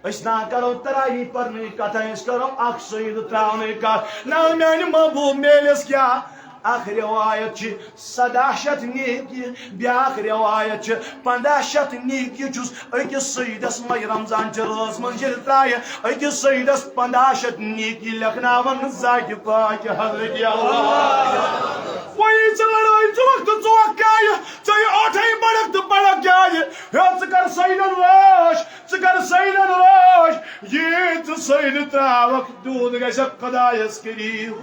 أسۍ نہ کرو تراویح پرنٕچ کتھے، أسۍ کرو اکھ سجدٕ ترٛاونٕچ کتھ۔ نہ میانہِ محبوب میلس کیٛاہ؟ اکھ روایت چھِ سداہ شیٚتھ نیکی، بیاکھ روایت چھِ پنداہ شیٚتھ نیکی چھُس أکِس سجدس ماہِ رمضان چہِ رٲژ منٛز ییٚلہِ ترایہِ، أکِس سجدس پنداہ شیٚتھ نیکی لیکھناون ذاتِ پاکہِ حضرت اللہ۔ وۄنۍ یی ژٕ لڑٲے، ژٕ وقت ژٕ وقت کیٛازِ؟ ژےٚ یہِ ٲٹھے پڑکھ تہٕ پڑکھ کیٛازِ؟ ہے، ژٕ کر سجدن رٲچھ، ژٕ کر سجدن رٲچھ، یی ژٕ سجدٕ تراوکھ، تیوٗت گژھکھ خدایس قریب۔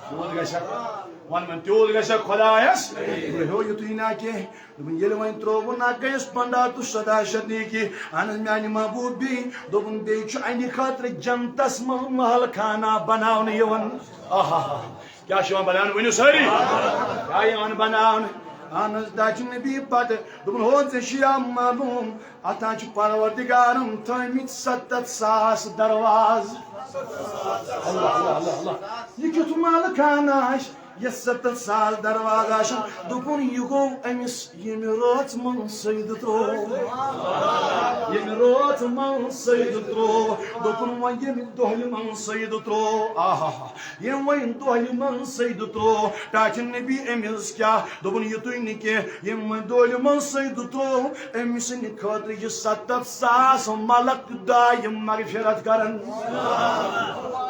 تیوٗت گژھکھ، وَن وۄنۍ، تیوٗت گژھکھ خۄدایَس۔ دوٚپُن، ہیو یُتُے نہ کینٛہہ۔ دوٚپُن، ییٚلہِ وۄنۍ ترٛووُن نہ گٔیَس پنٛداہ تہٕ سداہ شیٚتھ نیکی۔ اہن حظ، میٛانہِ محبوبی۔ دوٚپُن، بیٚیہِ چھُ اَمہِ خٲطرٕ جنتَس منٛز محل خانہ بناونہٕ یِوان۔ آہا، کیٛاہ چھُ یِوان بناونہٕ؟ ؤنِو سٲری۔ کیٛاہ یِوان بناونہٕ؟ اہن حظ، دَچھِ نبی پتہٕ۔ دوٚپُن، ہو ژےٚ چھُ یا معلوم، اتھ ہا چھُ پروردگارن تھٲومٕتۍ ستتھ ساس دروازٕ۔ اللہ، اللہ، اللہ، اللہ۔ یہِ کیُتھ ملہٕ خانہٕ آسہِ، یتھ ستتھ ساس دروازٕ آسن؟ دوٚپُن، یہِ گوٚو أمِس ییٚمہِ رٲژ منٛز سجدٕ ترٛوو۔ ییٚمہِ رٲژ منٛز سجدٕ ترٛوو۔ دوٚپُن، وۄنۍ ییٚمہِ دۄہلہِ منٛز سجدٕ ترٛوو۔ آہا۔ ییٚمۍ وۄنۍ دۄہلہِ منٛز سجدٕ ترٛوو، ٹاٹھہِ نبی أمِس کیٛاہ؟ دوٚپُن، یِتُے نہٕ کینٛہہ، ییٚمۍ وۄنۍ دۄہلہِ منٛز سجدٕ ترٛوو، أمۍ سٕنٛدِ خٲطرٕ چھِ ستتھ ساس ملک دۄہ یِم مغفرت کران۔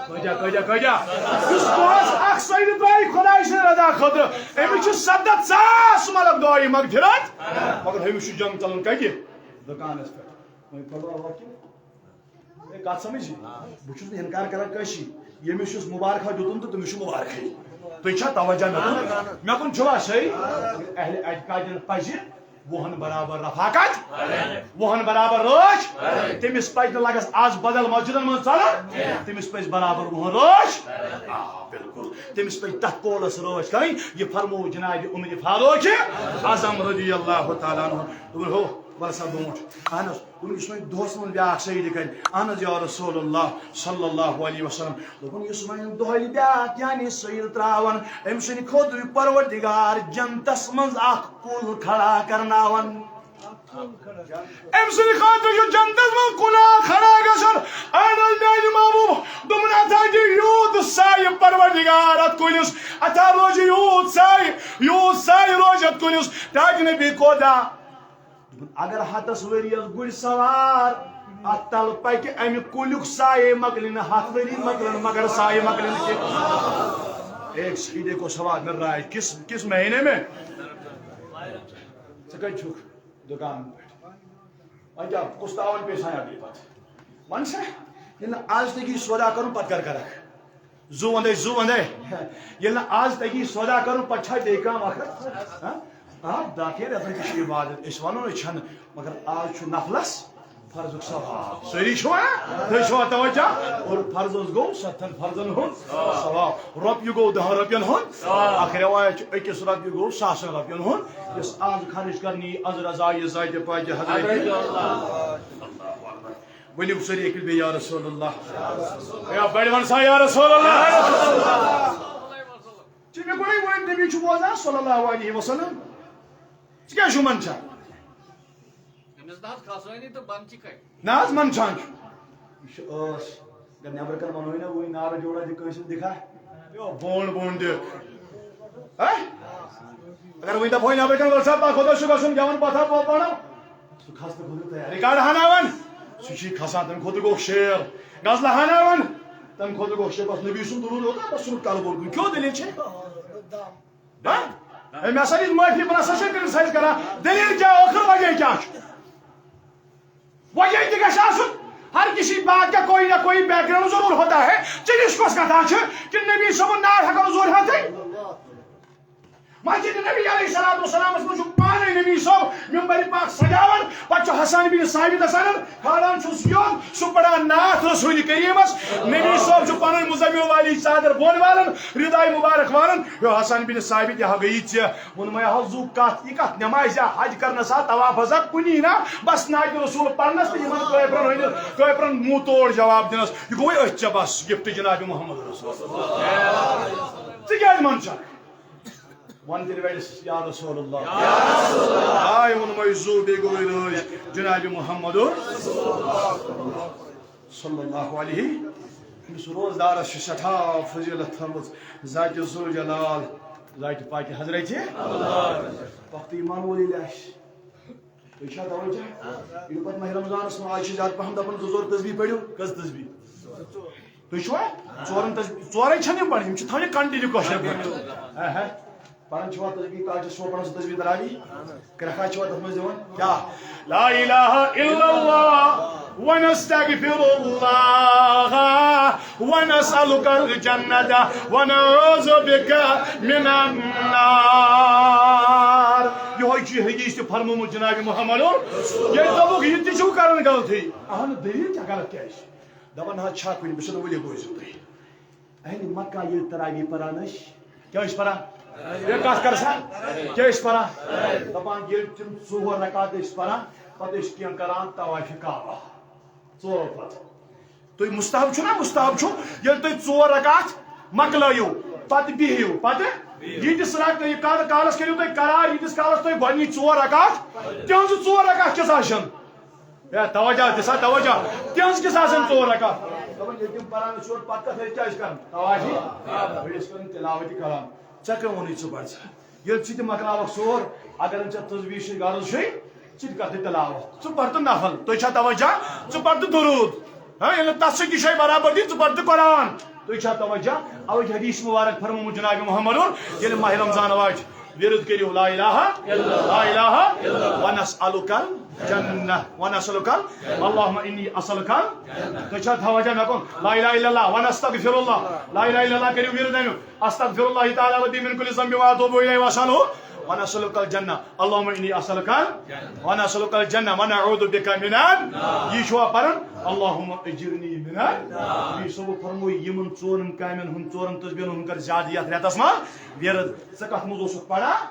کٲتیٛاہ، کٲتیٛاہ، کٲتیٛاہ؟ یُس دۄہس اکھ سجدٕ ترٛایہِ خۄداے سٕنٛدِ رضا خٲطرٕ، أمِس چھِ ستتھ ساس ملک دۄہ یِم مغفرت۔ مگر ہُمِس چھُ جنگ ژلان کتہِ؟ دُکانس پٮ۪ٹھ۔ وۄنۍ پروا وۄتھ کِنہٕ؟ ہے، کتھ سمجھ؟ بہٕ چھُس نہٕ انکار کران کٲنٛسی۔ ییٚمِس یُس مبارکہ دیُتُن تہٕ تٔمِس چھُ مبارکٕے۔ تُہۍ چھا توجہ مےٚ کُن؟ مےٚ کُن چھُوا صحیح؟ اہل اعتقادن پزِ وُہن برابر رفاقت، وُہن برابر رٲچھ۔ تٔمِس پزِ نہٕ لگس از بدل مسجدن منٛز ژلُن، تٔمِس پزِ برابر وُہن رٲچھ۔ آ، بالکل۔ تٔمِس پزِ تتھ پولس رٲچھ کرٕنۍ۔ یہِ فرموو جناب عمر فاروق اعظم رضی اللہ تعالیٰ عنہ۔ دوٚپُن، ہو، ولہٕ سا برونٛٹھ۔ اہن حظ۔ دوٚپُن، یُس وۄنۍ دۄہس منٛز بیٛاکھ سجدٕ کرِ، اہن حظ یا رسول اللہ صلی اللہ علیہ وسلم۔ دوٚپُن، یُس وۄنۍ دۄہلہِ بیٛاکھ یعنی سجدٕ ترٛاوان، أمۍ سٕنٛدِ خٲطرٕ پروردگار جنتس منٛز اکھ کُل کھڑا کرناوان۔ أمۍ سٕنٛدِ خٲطرٕ چھُ جنتس منٛز کُل اکھ کھڑا گژھان۔ اہن حظ، میانہِ محبوب، دوٚپُن، اتھ ہا دِ یوٗت سایہِ پروردگار اتھ کُلِس، اتھ ہا روزِ یوٗت سایہِ، یوٗت سایہِ روزِ اتھ کُلِس۔ تاکہِ نبی کوتاہ؟ دوٚپُن، اگر ہتس ؤرۍیس گُرۍ سوار اتھ تل پکہِ، امہِ کُلیُک سایے مۄکلہِ نہٕ ہتھ ؤری مۄکلن، مگر سایہِ مۄکلہِ نہٕ کینٛہہ۔ ایک سیدھے کو سوال مل رہا ہے، کس، کس مہینے میں؟ ژٕ کتہِ چھُکھ؟ دُکان پٮ۪ٹھ۔ وۄنۍ کیٛاہ، کُس تاوَن پیٚیہِ سا اَمہِ پَتہٕ؟ وَن سا، ییٚلہِ نہٕ آز تَگی سودا کَرُن، پَتہٕ کَر کَرَکھ؟ زُو وَندَے، زُو وَندَے۔ ییٚلہِ نہٕ آز تَگی سودا کَرُن، پَتہٕ چھا بیٚیہِ کانٛہہ وقت؟ ہاں؟ آ، دَپ ہے، رٮ۪تَن تہِ چھِ عبادت، أسۍ وَنو نہٕ چھَنہٕ، مگر آز چھُ نفلَس فرضُک ثواب۔ سٲری چھِوا؟ تُہۍ چھِوا توجہ؟ اور فرضس گوٚو ستن فرضن ہُنٛد ثواب۔ رۄپیہِ گوٚو دہن رۄپین ہُنٛد۔ اکھ روایت چھِ، أکِس رۄپیہِ گوٚو ساسن رۄپین ہُنٛد، یُس آز خرٕچ کرنہٕ یی از رضایہِ ذاتِ پاکہِ حضرت۔ ؤنِو سٲری اَکہِ لَٹہِ بیٚیہِ یا رسول اللہ۔ یا بڑِ وَن سا یا رسول اللہ۔ ژےٚ مےٚ گۄڈَے ووٚن، نبی چھُ بوزان صلی اللہ علیہ وسلم۔ ژٕ کیٛازِ چھُکھ منٛدچھان؟ أمِس نہ حظ کھسٲنی تہٕ بنٛد چھِ کَتہِ؟ نہ حظ، منٛدچھان چھُ۔ یہِ چھُ ٲس۔ اگر نٮ۪برٕ کَنہِ وَنوے نہ، وٕنۍ نارٕ جوڑا دِ کٲنٛسہِ ہُنٛد دِکھا۔ یو بونڈ بونڈ دِ۔ ہہ؟ اگر وٕنۍ دَپہوے نٮ۪برٕ کَنہِ، وَلہٕ سا پَکھ، خۄدا چھُ گژھُن، گٮ۪وَن پَتھا پو پَرو۔ سُہ کھسنہٕ خٲطرٕ تیار۔ ریکارڈ ہاناوان۔ سُہ چھُے کھسان، تَمہِ کھۄتہٕ گوٚو شیر۔ غزلہٕ ہاناوان۔ تَمہِ کھۄتہٕ گوٚو شیر۔ بَس نبی سُنٛد درود یوت، بَس سُہ کَلہٕ بوٚڑ کُن۔ کیوں دٔلیٖل چھے؟ ہہ؟ ہے، مےٚ ہسا دِژ معٲفی، بہٕ نہ سا چھُس کِرٹسایز کران۔ دٔلیٖل کیٛاہ؟ ٲخٕر وجہ کیٛاہ چھُ؟ وجہ تہِ گژھِ آسُن۔ ہر کسی بات کا کوئی نہ کوئی بیک گراؤنڈ ضرور ہوتا ہے۔ ژےٚ نِش کۄس کتھا چھِ کہِ نبی صٲبُن ناو ہٮ۪کو نہٕ زورِ ہتھٕے؟ مسجد نبی علیہ الصلوۃ والسلامس منٛز چھُ پانے نبی صٲب ممبر پاک سجاوان، پتہٕ چھُ حسان بن ثابتس انان، کھالان چھُس یوٚد، سُہ پران نعت رسول کریمس۔ نبی صٲب چھُ پنٕنۍ مزمل والی ژادر بۄن والان، رداے مبارک والان۔ یو حسان بن ثابت، یہِ ہا گٔیی ژےٚ۔ ووٚنمَے ہا زُو کَتھ، یہِ کَتھ نٮ۪مازِ یا حج کرنَس ہا طواف ہسا کُنی نا، بس نعتِ رسول پرنَس تہٕ یِمن کٲفرَن ہٕنٛدِ، کٲفرَن منہ توڑ جواب دِنَس۔ یہِ گوٚوُے أتھۍ ژےٚ بس، گفٹ جناب محمد رسول۔ ژٕ کیٛازِ منٛدچھان؟ وَن تیٚلہِ ویلِس یا رسول اللہ۔ آے ووٚنمَے زُو، بیٚیہِ گوٚوُے رٲضۍ جناب محمد۔ صلی اللہ علیہ۔ أمِس روزدارس چھِ سٮ۪ٹھاہ فضیلت تھٲومٕژ ذاتِ ذوالجلال، ذاتِ پاکہِ حضرتِ۔ وقتہٕ ایمان وٲلی آسہِ۔ تُہۍ چھا توجہ؟ ییٚلہِ پتہٕ ماہِ رمضانس منٛز آز چھِ زیادٕ پہم دپان زٕ ژور تسبیح پٔرِو۔ کٔژ تسبیح؟ تُہۍ چھِوا؟ ژورن تسبیح، ژورے چھَنہٕ یِم پرٕنۍ، یِم چھِ تھاونہِ continue کٲشرٮ۪ن پٲٹھۍ۔ اہا۔ پران چھِوا تسبیح، کالچس چھِوا پران سُہ تسبیح تراویح؟ کرٛکھا چھِوا تتھ منٛز دِوان؟ کیٛاہ؟ لا الہ الا اللہ ونستغفر اللہ ونسألک الجنة ونعوذ بک من النار۔ یِہوٚے چھُ یہِ حدیث تہِ فرمومُت جناب محمد۔ ییٚلہِ دوٚپُکھ، یہِ تہِ چھُو کران غلطی۔ اہن، دٔلیٖل کیٛاہ غلط کیٛازِ چھِ؟ دپان حظ چھا کُنہِ، بہٕ چھُس نہٕ ؤلِو بوٗزِو تُہۍ۔ اہلِ مکہ ییٚلہِ تراویح پران ٲسۍ، کیٛاہ ٲسۍ پران؟ یہِ کتھ کر سا؟ کیٛاہ ٲسۍ پران؟ دپان ییٚلہِ تِم ژور رکعت ٲسۍ پران، پتہٕ ٲسۍ کینٛہہ کران طواف کعبہ۔ ژورو پتہٕ۔ تُہۍ مستحب چھُ نا، مستحب چھُ، ییٚلہِ تُہۍ ژور رکعت مۄکلٲیِو، پتہٕ بِہِو، پتہٕ ییٖتِس رکعت، یہِ کر-، کالس کٔرِو تُہۍ قرار، ییٖتِس کالس تُہۍ گۄڈٕنِچ ژور رکعت، تِہنٛزٕ ژور رکعت کِژھ آسن؟ ہے، توجہ، دِسا توجہ۔ تِہنٛز کِژھ آسن ژور رکعت؟ دَپان، ییٚلہِ تِم پران چھِ اورٕ، پتہٕ کتھ، ییٚلہِ کیٛاہ چھِ کران؟ توجہ۔ بیٚیہِ ٲسۍ کران تلاوت کلام۔ ژےٚ کٔمۍ ووٚنُے ژٕ پرِ سا؟ ییٚلہِ ژٕ تہِ مۄکلاوکھ سور، اگر نہٕ ژےٚ تسبیح چھے غرض چھے، ژٕ تہِ کر تہٕ تلاوت۔ ژٕ پَر تہٕ نفل۔ تُہۍ چھا توجہ؟ ژٕ پَر تہٕ درود۔ ہاں، ییٚلہِ نہٕ تَس سۭتۍ تہِ چھے برابردی، ژٕ پَر تہٕ قرآن۔ تُہۍ چھا توجہ؟ اوے چھُ حدیث مبارک فرمومُت جناب محمد، ییٚلہِ ماہِ رمضان واتہِ، ورد کٔرِو لا الہ، لا الہ، ونسألک الجنہ، ونسألک، اللہم انی اسألک۔ تُہۍ چھا توجہ مےٚ کُن؟ لا الہ الا اللہ، ونستغفر اللہ، لا الہ الا اللہ کٔرِو ورد اَمیُک۔ استغفر اللہ تعالی ربی من کل ذنب و اتوب الیہ واسألہ، ونسألک الجنہ۔ اللہم انی اسألک، ونسألک الجنہ، ونعوذ بک من النار۔ یہِ چھُوا پران؟ اللہم اجرنی من النار۔ یہِ چھُ فرموو یِمن ژورن کامٮ۪ن ہُنٛد، ژورن تسبیحن ہُنٛد کر زیادٕ یتھ رٮ۪تس منٛز ورد۔ ژٕ کتھ منٛز اوسُکھ پران؟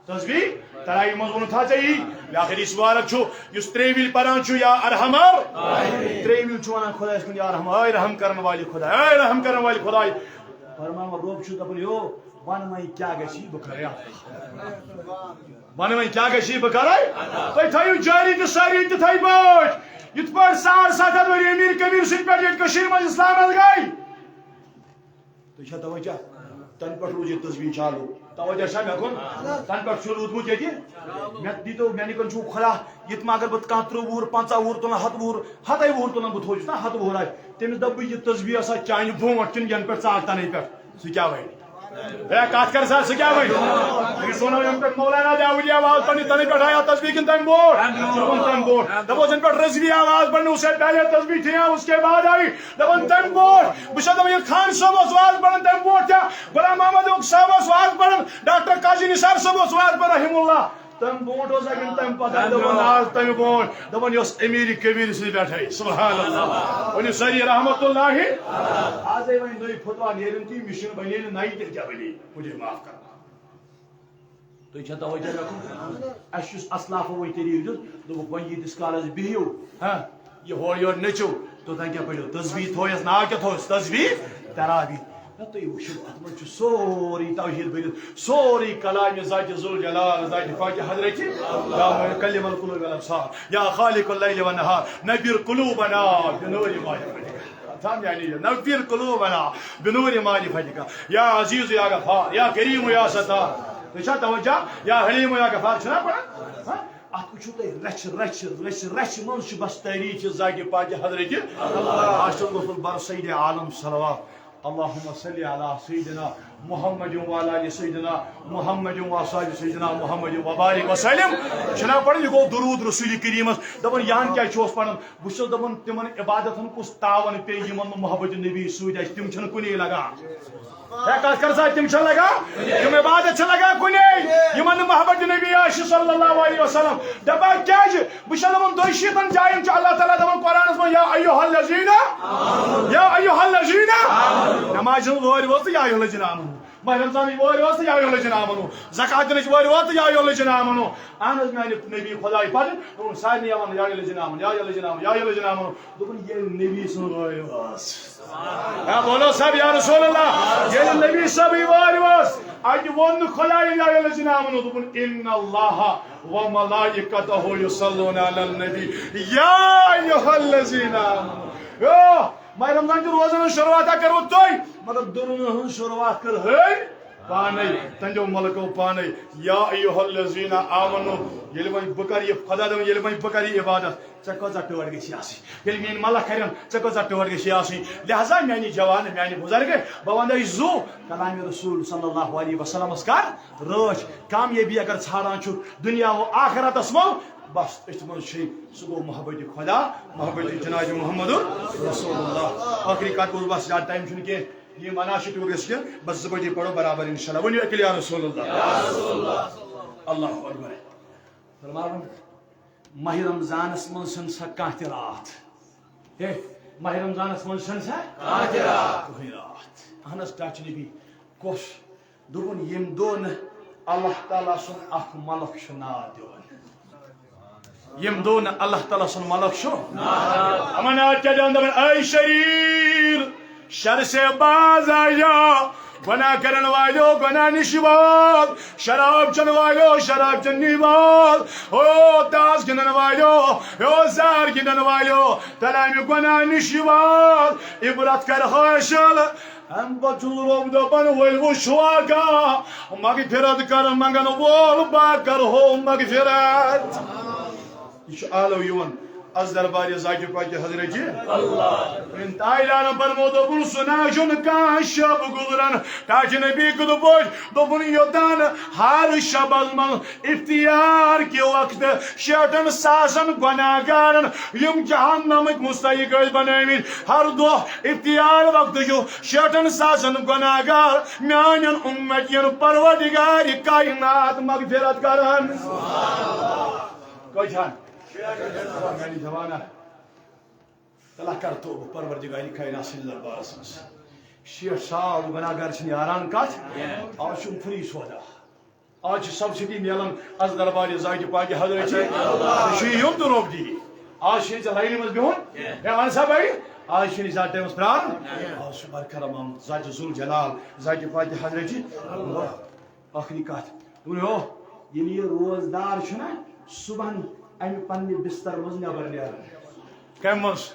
تسبیح تراوی منٛز ووٚنُتھ ہا ژےٚ یی۔ بیٛاکھ حدیث مبارک چھُ، یُس ترٛیٚیہِ وِلہِ پران چھُ، یا ارحمر، ترٛیٚیہِ وِلہِ چھُ ونان خۄدایس کُن، یا رحم، اے رحم کرن والہِ خۄداے، اے رحم کرن والہِ خۄداے۔ فرماوان رۄب چھُ دپان، یو، ون وۄنۍ کیٛاہ گژھِ، بہٕ کرے اکھ۔ ون وۄنۍ کیٛاہ گژھِ، بہٕ کرے۔ تُہۍ تھٲیِو جٲری تہٕ سٲری تِتھے پٲٹھۍ، یِتھ پٲٹھۍ ساڑ ستھ ہتھ ؤری امیر کبیر سٕنٛدِ پٮ۪ٹھ ییٚتہِ کٔشیٖرِ منٛز اسلام حظ گٔے۔ تُہۍ چھا توجہ؟ تَنہٕ پٮ۪ٹھ روٗز یہِ تسبیح چالو۔ توجہ چھا مےٚ کُن؟ تَنہٕ پٮ۪ٹھ چھُ روٗدمُت ییٚتہِ۔ مےٚ دیٖتو، مےٚ نِکَن چھُو خۄدا، ییٚتہِ ما اگر بہٕ کانٛہہ تٕرٛہ وُہُر، پنٛژاہ وُہُر تُلان، ہَتھ وُہُر، ہَتَے وُہُر تُلان، بہٕ تھوٚوُس نا ہَتھ وُہُر آسہِ۔ تٔمِس دَپہٕ بہٕ، یہِ تسبیح ٲسا چانہِ برونٛٹھ کِنہٕ یَنہٕ پٮ۪ٹھ ژاو تَنَے پٮ۪ٹھ؟ سُہ کیٛاہ وَنہِ؟ ہے، کَتھ کَر سا، سُہ کیٛاہ وَنہِ؟ أمِس وَنو یَنہٕ پٮ۪ٹھ مولانا داوودی آواز پَرنہِ، تَنَے پٮ۪ٹھ آیا تسبیح کِنہٕ تَمہِ برونٛٹھ؟ تَمہِ برونٛٹھ۔ دَپوس، یَنہٕ پٮ۪ٹھ رضوی آواز پَرنہِ، اس سے پہلے تسبیح تھی، اس کے بعد آئی۔ دپان تمہِ برونٛٹھ، بہٕ چھُس دپان، ییٚلہِ خان صٲب اوس واز پران تمہِ برونٛٹھ، یا غلام محمد اوک صٲب اوس واز پران، ڈاکٹر قاضی نثار صٲب اوس واز پران رحم اللہ، تَمہِ برونٛٹھ اوس اَمہِ تَمہِ پَتہٕ تَمہِ دَپان، برونٛٹھ۔ نہ حظ، تَمہِ برونٛٹھ۔ دَپان، یہِ اوس أمیٖرِ کبیٖر سٕے پٮ۪ٹھَے۔ سبحان اللہ۔ وۄنۍ یُس سٲری رحمتہ اللہ۔ آزَے وۄنۍ نٔے فتوا نیرن کہِ مِشن بَنے نہٕ نَیہِ، تیٚلہِ کیٛاہ بَنے؟ مجھے معاف کرنا۔ تُہۍ چھا توجہ رکھُن؟ اَسہِ یُس اسلافو وۄنۍ طریٖقہٕ دیُت، دوٚپُکھ، وۄنۍ ییٖتِس کالَس بِہِو، ہاں، یہِ ہورٕ یورٕ نٔژِو، توٚتام کیٛاہ پٔرِو؟ تسبیح تھویَس، ناو کیٛاہ تھویَس؟ تسبیح تراویح۔ نہ، تُہۍ وٕچھِو، اَتھ منٛز چھُ سورُے توحیٖد بٔرِتھ، سورُے کلامِ ذاتِ ذوالجلال، ذاتِ پاکِ حضرتِ، یا مُکلِّمَ القلوب والابصار، یا خالق اللیل والنہار، نوّر قلوبنا بنور معرفتک۔ تھام یعنی یہِ، نوّر قلوبنا بنور معرفتک، یا عزیز یا غفار، یا کریم یا ستار۔ تُہۍ چھا توجہ؟ یا حلیم یا غفار، چھُنہ پَران؟ ہاں؟ اَتھ وٕچھِو تُہۍ، رَچھِ، رَچھِ، رَچھِ، رَچھِ منٛز چھُ بس تعریٖف ذاتِ پاکِ حضرتِ۔ آز چھُ گوٚژھمُت بر سید عالم صلوات۔ اللہم صلی علی سیدنا محمد وعلی آل سیدنا محمد واصحاب سیدنا محمد وبارک وسلم۔ چھُنہ پَران، یہِ گوٚو درود رسول کریٖمس۔ دَپان، یہِ ہن کیٛازِ چھُ اوس پَران؟ بہٕ چھُس دَپان، تِمن عبادتن کُس تاوان پیٚیہِ، یِمن نہٕ محبت نبی سۭتۍ آسہِ، تِم چھِنہٕ کُنے لگان۔ ہے، کتھ کر سا، تِم چھا لگان؟ تِم عبادت چھا لگان کُنے؟ یِمن نہٕ محبت نبی آسہِ صلی اللہ علیہ وسلم۔ دپان کیازِ؟ بہٕ چھُس دپان، دۄیہِ شیٖتن جاین چھُ اللہ تعالیٰ دپان قرآنس منٛز، یا ایھا الذین، یا ایھا الذین۔ نمازِ ہٕنٛز وٲرۍ وٲژ تہٕ یا ایھا الذین آمنو۔ ماہِ رمضانٕچ وٲرۍ وٲژ تہٕ یا ایھا الذین آمنو۔ زکوٰۃ دِنٕچ وٲرۍ وٲژ تہٕ یا ایھا الذین آمنو۔ اہن حظ، میانہِ نبی خدایہِ پتہٕ، دوٚپُن سارنٕے یِوان یا ایھا الذین آمنو، یا ایھا الذین آمنو، یا ایھا الذین آمنو۔ دوٚپُن، ییٚلہِ نبی سٕنٛز وٲرۍ وٲژ۔ ہے، بولو سب یا رسول اللہ۔ ییٚلہِ نبی صٲبٕے وٲرۍ وٲژ، اَتہِ ووٚن نہٕ خۄدایَن یا ایھا الذین آمنو، دوٚپُن، ان اللہ و ملائکتہ یصلون علی النبی، یا ایھا الذین آمنو۔ یو، ماہِ رمضان چہِ روزن ہٕنٛز شروٗعات ہا کٔروٕ تۄہہِ، مگر دُرن ہٕنٛز شروٗعات کٔر ہٲرۍ پانے، تہنٛدیو ملکو پانے۔ یا ایھا الذین آمنو، ییٚلہِ وۄنۍ بہٕ کرٕ یہِ، خۄدا دَپان، ییٚلہِ وۄنۍ بہٕ کرٕ یہِ عبادت، ژےٚ کۭژاہ ٹٲٹھ گژھی آسٕنۍ؟ ییٚلہِ میٲنۍ ملک کرن، ژےٚ کۭژاہ ٹٲٹھ گژھی آسٕنۍ؟ لہذا میانہِ جوان، میانہِ بزرگ، بہٕ ونہٕ تۄہہِ زُو، کلامِ رسول صلی اللہ علیہ وسلمس کر رٲچھ۔ کامیٲبی اگر ژھانڈان چھُ دنیا و آخرتس منٛز، بس أتھۍ منٛز چھے، سُہ گوٚو محبت خدا، محبت جناب محمد رسول اللہ۔ ٲخری کتھ گوٚو بس، زیادٕ ٹائم چھُنہٕ کینٛہہ، یہِ منع چھُ تیوٗت گژھِ کینٛہہ، بس زٕ بجے پرو برابر انشاءاللہ۔ ؤنِو اکہِ لٹہِ یا رسول اللہ۔ اللہ اکبر۔ فرماوُن۔ ماہِ رمضانس منٛز چھنہٕ سۄ کانٛہہ تہِ راتھ۔ ہے، ماہِ رمضانس منٛز چھنہٕ سۄ کانٛہہ تہِ راتھ۔ کٕہٕنۍ راتھ۔ اہن حظ، ٹچ نبی۔ کۄس؟ دوٚپُن، ییٚمہِ دۄہ نہٕ اللہ تعالیٰ سُنٛد اکھ ملک چھُ ناد دِوان۔ ییٚمہِ دۄہ نہٕ اللہ تعالیٰ سُنٛد ملک چھُ۔ اما ناد کیٛاہ دِوان؟ دَپان، اے شریر، شر سے باز آیا، گناہ کرن والو، گناہ نش باز، شراب چن والو، شراب چن نش باز، او تاس گندن والو، او زار گندن والو، تلامہِ گناہ نش باز، عبرت کر حٲصِل۔ امہِ پتہٕ چھُ رۄب دپان، ؤلۍ وٕچھوا کانٛہہ مغفرت کر منگن وول، بہٕ کرہو مغفرت۔ یہِ چھُ آلو یِوان از دربارِ ذاتِ پاکِ حضرتِ۔ اللہ۔ تعالیٰ ہن فرمو، دوٚپُن، سُہ نہ چھُنہٕ کانٛہہ شب گُزران۔ ٹاٹھۍ نبی کِتھ پٲٹھۍ؟ دوٚپُن، یوٚتام ہر شبس منٛز افطار کہِ وقتہٕ شیٹھن ساسن گۄناہ گارن، یِم جہنمٕکۍ مستحق ٲسۍ بنٲومٕتۍ، ہر دۄہ افطار وقتہٕ چھُ شیٹھن ساسن گۄناہ گار میانٮ۪ن اُمتین پروردگارِ کائنات مغفرت کران۔ کٔژ ہن؟ میانہِ جوانا، تلہ کر توبہٕ پروردگارِ کائنات سٕنٛدِ دربارس منٛز۔ شیٹھ ساس گۄناہ گار چھِنہٕ یاران کتھ، آز چھُم فری سودا۔ آز چھِ سبسڈی میلان از دربارِ ذاتِ پاکِ حضرتِ۔ ژےٚ چھُے یُن تہٕ رۄب دی۔ آز چھُے ژےٚ لاینہِ منٛز بِہُن۔ ہے، اہن سا بھائی، آز چھُنہٕ زیادٕ ٹایمس پرٛارُن۔ آز چھُ برکرم آمُت ذاتِ ذوالجلال، ذاتِ پاکِ حضرتِ۔ ٲخری کتھ۔ دوٚپُن، ہو، ییٚلہِ یہِ روزدار چھُنہ صُبحن امہِ پننہِ بستر منٛز نٮ۪بر نیران۔ کمہِ منٛز؟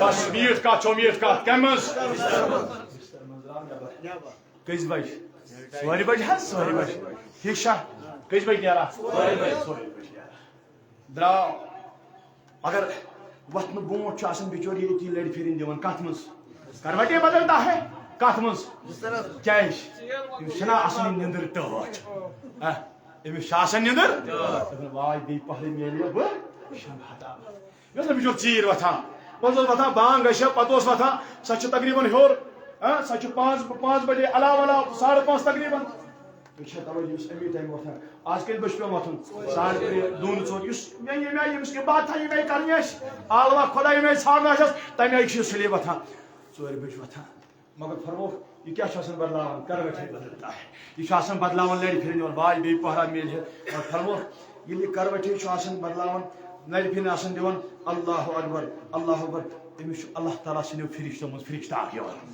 بس میٖٹھ کتھ چھو، میٖٹھ کتھ۔ کمہِ منٛز؟ بستر منٛز درٛاو نٮ۪بر۔ کٔژِ بجہِ؟ ژورِ بجہِ حظ، ژورِ بجہِ۔ ٹھیٖک چھا؟ کٔژِ بجہِ نیران؟ ژورِ بجہِ۔ ژورِ بجہِ نیران۔ درٛاو۔ مگر وۄتھنہٕ برونٛٹھ چھُ آسان بِچور یہِ أتی لَرِ پھِرِنۍ دِوان۔ کَتھ منٛز؟ کروٹے بدلتا ہے؟ کَتھ منٛز؟ کیٛازِ؟ أمِس چھَنا اَصلی نیٚنٛدٕر ٹٲٹھ؟ ہہ؟ أمِس چھِ آسان نیٚنٛدٕر؟ دَپان، واے، بیٚیہِ پَہرٕ میلہِ مےٚ، بہٕ شۄنٛگہٕ ہا تَتھ۔ مےٚ اوس نہٕ بِچور ژیٖرۍ وۄتھان۔ پَتہٕ اوس وۄتھان، بانٛگ گژھِ ہا، پَتہٕ اوس وۄتھان، سۄ چھِ تقریٖباً ہیوٚر، ہہ؟ سۄ چھِ پانٛژھ، پانٛژھ بجے علاوٕ علاوٕ، ساڑٕ پانٛژھ تقریٖباً۔ أسۍ چھِ توے یُس اَمی ٹایمہٕ وۄتھان۔ آز کٔژِ بجہِ چھُ پٮ۪وان وۄتھُن؟ ساڑٕ ترٛےٚ، دوٗنہٕ ژور۔ یُس مےٚ ییٚمہِ آیہِ ییٚمِس کِنۍ باتھا ییٚمہِ آیہِ کَرنہِ آسہِ، عالمہ خۄدا ییٚمہِ آیہِ ژھانٛڈنہٕ آسٮ۪س، تَمہِ آیہِ چھِ یہِ سُلے وۄتھان۔ ژورِ بجہِ وۄتھان۔ مگر فرموکھ، یہِ کیٛاہ چھُ آسان بدلاوان؟ کروٹھے بدلتا ہے۔ یہِ چھُ آسان بدلاوان لرِ پھِرِ نِوان، واے بیٚیہِ پہرا میلہِ ہے۔ مگر فرموکھ، ییٚلہِ یہِ کروٹھے چھُ آسان بدلاوان، لرِ پھِرِ آسان دِوان، اللہ اکبر، اللہ اکبر، أمِس چھُ اللہ تعالیٰ سٕنٛدیو فرشتو منٛز فرشتہٕ اکھ یِوان۔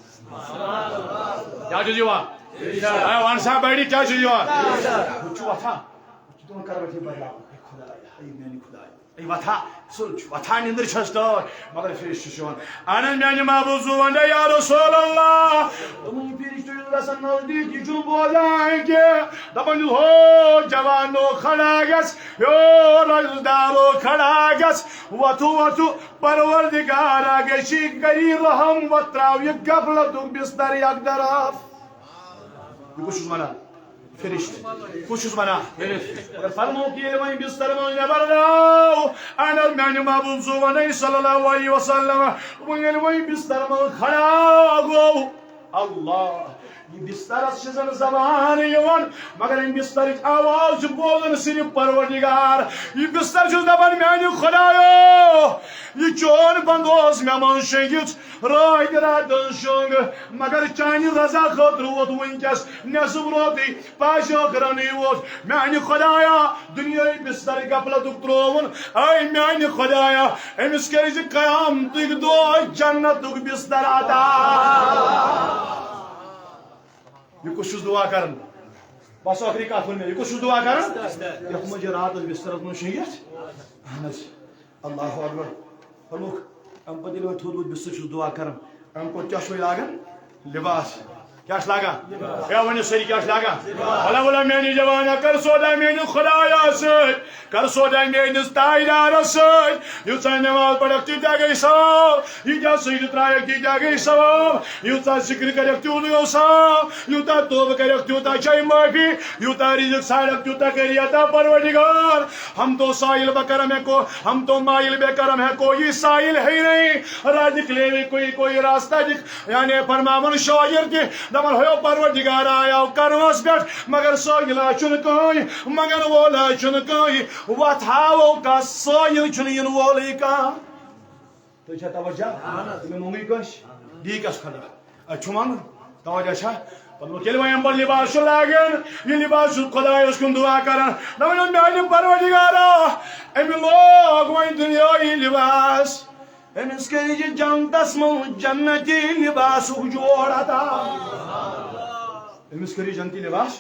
کیٛاہ چھُس یِوان؟ اے، وَن سا بٔڈی، کیٛاہ چھُس یِوان؟ ہُہ چھُ وۄتھان، ہُہ چھُ دِوان کروٹھے بدلاوان۔ اے خدایا، اے میٛانہِ خدایا۔ اے وۄتھا، سُہ چھُ وۄتھان، نِندٕر چھَس تہٕ مگر فرشتہٕ چھُ یِوان۔ اَنان میٛانہِ محبوب زُوَن، اے یا رسول اللہ۔ دوٚپُن، یہِ فرشتہٕ چھُ گژھان نزدیٖک، یہِ چھُنہٕ بوزان کینٛہہ۔ دَپان چھُس، ہو جوانو کھڑا گژھ، ہو رزدارو کھڑا گژھ، وۄتھو، وۄتھو، پروردگارا گژھی کری رحم، وۄتھ ترٛاو یہِ غفلتُک بستر یک طرف۔ یہِ کُس چھُس وَنان؟ فرشتہٕ۔ کُس چھُس وَنان؟ فرشتہٕ۔ مگر فرموکھ، ییٚلہِ وۄنۍ بستر منٛز نٮ۪بر درٛاو، اَنان میٛانہِ محبوب زُوَن صلی اللہ علیہ وسلم، وۄنۍ ییٚلہِ وۄنۍ بستر منٛز کھڑا گوٚو، اللہ، یہِ بسترس چھِ زن زبان یِوان، مگر امہِ بسترٕچ آواز چھُ بوزان صرف پروردگار۔ یہِ بستر چھُس دپان، میانہِ خدایو، یہِ چون بندٕ اوس مےٚ منٛز شٔنگِتھ، رٲتۍ راتن شۄنگ، مگر چانہِ رضا خٲطرٕ ووت وٕنکیٚس نٮ۪صٕف روتٕے، پاش ٲخرنٕے ووت۔ میانہِ خدایا، دُنیٲوی بستر غفلتُک ترٛووُن۔ اے میانہِ خدایا، أمِس کٔرۍ زِ قیامتٕکۍ دۄہ جنتُک بستر عطا۔ یہِ کُس چھُس دُعا کران؟ بس ٲخری کتھ ووٚن مےٚ، یہِ کُس چھُس دُعا کران؟ یتھ منٛز یہِ راتس بسترس منٛز شٔنگِتھ۔ اہن حظ۔ اللہ اکبر۔ فرموکھ، امہِ پتہٕ ییٚلہِ وۄنۍ تھوٚد ووٚد بستر چھُس دُعا کران، امہِ پتہٕ کیٛاہ چھُ وۄنۍ لاگان؟ لباس۔ کیٛاہ چھِ لاگان؟ ہے، ؤنِو سٲری، کیٛاہ چھِ لاگان؟ ولا ولا میٛانہِ جوانا، کر سودا میٛانہِ خدایا سۭتۍ، کر سودا میٛٲنِس تاجدارس سۭتۍ۔ ییٖژاہ نماز پرکھ، تیٖتیٛاہ گٔے ثواب۔ ییٖتیٛاہ سجدٕ ترٛایکھ، تیٖتیٛاہ گٔے ثواب۔ ییٖژاہ ذکر کرکھ، تیوٗت گوٚو ثواب۔ یوٗتاہ توبہٕ کرکھ، تیوٗتاہ چھے معٲفی۔ یوٗتاہ رزق ژھانڈکھ، تیوٗتاہ کری عطا پروردگار۔ ہم تو سائل بکرم ہے کو، ہم تو مائل بکرم ہے، کوئی سائل ہے ہی نہیں۔ را دکھلے بھی کوئی، کوئی راستہ دکھ، یعنی فرماون شاعر تہِ، دپان، ہیو پروردگار آیاو کرمس پٮ۪ٹھ، مگر سٲیِلا چھُنہٕ کٕہٕنۍ، منگن وولا چھُنہٕ کٕہٕنۍ، وتھ ہاوو کس، سٲیِل چھُنہٕ یِنہٕ وولٕے کانٛہہ۔ تُہۍ چھا توجہ؟ تٔمۍ مونگٕے کٲنٛسہِ؟ دی کس خدا؟ اَتہِ چھُ منگُن۔ توجہ چھا؟ پتہٕ ووٚن، ییٚلہِ وۄنۍ اَمہِ پتہٕ لباس چھُ لاگان، یہِ لباس چھُ خدایس کُن دعا کران، دپان، میانہِ پروردگارا، أمۍ لوگ وۄنۍ دُنیٲیی لباس۔ أمِس کٔرۍ یہِ جنتس منٛز جنتی لباسُک جوڑ عطا۔ أمِس کٔرۍ یہِ جنتی لباس۔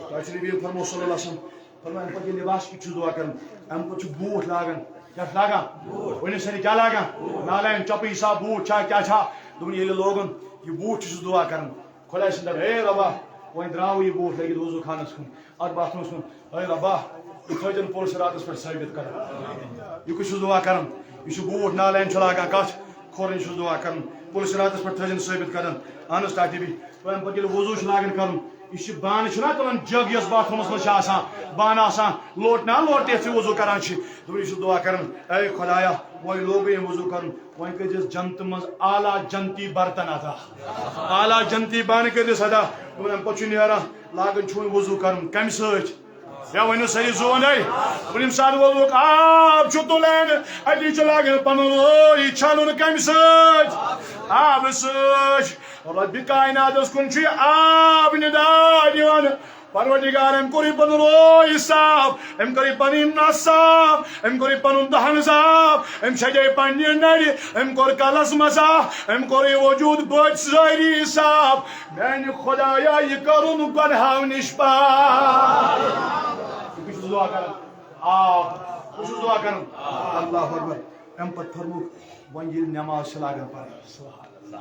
تۄہہِ چھُ نبی فرمو صلی اللہ علیہ وسلم فرمان، اَمہِ پتہٕ یہِ لباس کیُتھ چھُ دُعا کران؟ اَمہِ پتہٕ چھُ بوٗٹھ لاگان۔ کیٛاہ چھُ لاگان؟ ؤنِو سٲری، کیٛاہ لاگان؟ نالین، چپہٕ حساب بوٗٹھ چھا، کیٛاہ چھا؟ دوٚپُن، ییٚلہِ لوگُن، یہِ بوٗٹھ چھُ سُہ دُعا کران۔ خۄداے سٕنٛدِ دَپہِ، ہے رۄبا، وۄنۍ درٛاو یہِ بوٗٹھ لٔگِتھ وضوٗ خانس کُن، اَتھ باتھ روٗمس کُن۔ ہے رۄبا، یہِ تھٲیزٮ۪ن پُلسہِ راتس پٮ۪ٹھ ثٲبت قدم۔ یہِ کُس چھُس دُعا کران؟ یہِ چھُ بوٗٹھ نالین چھُ لاگان کتھ؟ کھورٕنۍ چھُس دُعا کران۔ پُلسہِ راتس پٮ۪ٹھ تھٲیزٮ۪ن ثٲبت قدم۔ اہن حظ، تاٹی بی۔ وۄنۍ اَمہِ پتہٕ ییٚلہِ وضوٗ چھُ لاگان کرُن، یہِ چھُ بانہٕ چھُنہ تُلان جگ یۄس باتھ روٗمس منٛز چھِ آسان، بانہٕ آسان، لوٹ نہ لوٹ یَتھ ژٕ وضوٗ کران چھِ۔ دوٚپُن، یہِ چھُ دُعا کران، اے خۄدایا، وۄنۍ لوگُے أمۍ وضوٗ کرُن، وۄنۍ کٔرۍزٮ۪س جنتہٕ منٛز اعلیٰ جنتی برتن عطا۔ اعلیٰ جنتی بانہٕ کٔرۍزٮ۪س عطا۔ دوٚپُن، اَمہِ پتہٕ چھُ نیران، لاگان چھُ وۄنۍ وضوٗ کرُن۔ کَمہِ سۭتۍ؟ یا ؤنِو سٲری زُوَن ہے۔ دوٚپُن، ییٚمہِ ساتہٕ وضوٗک آب چھُ تُلان، اَتی چھُ لاگان پَنُن روے چھَلُن۔ کَمہِ سۭتۍ؟ آبہٕ سۭتۍ۔ رۄبِ کایناتس کُن چھُ یہِ آب ندا دِوان۔ پروردگار، أمۍ کوٚر یہِ پنُن روے صاف، أمۍ کوٚر یہِ پنٕنۍ نس صاف، أمۍ کوٚر یہِ پنُن دہن صاف، أمۍ چھجے پننہِ نرِ، أمۍ کوٚر کلس مسح، أمۍ کوٚر یہِ وجود بٔتۍ سٲری صاف۔ میانہِ خدایا، یہِ کرُن گۄنہو نِش پاک۔ بہٕ چھُس دُعا کران۔ آب۔ بہٕ چھُس دُعا کران۔ اللہ اکبر۔ اَمہِ پتہٕ فرمووُکھ، وۄنۍ ییٚلہِ نٮ۪ماز چھِ لاگان پرٕنۍ۔ سبحان اللہ۔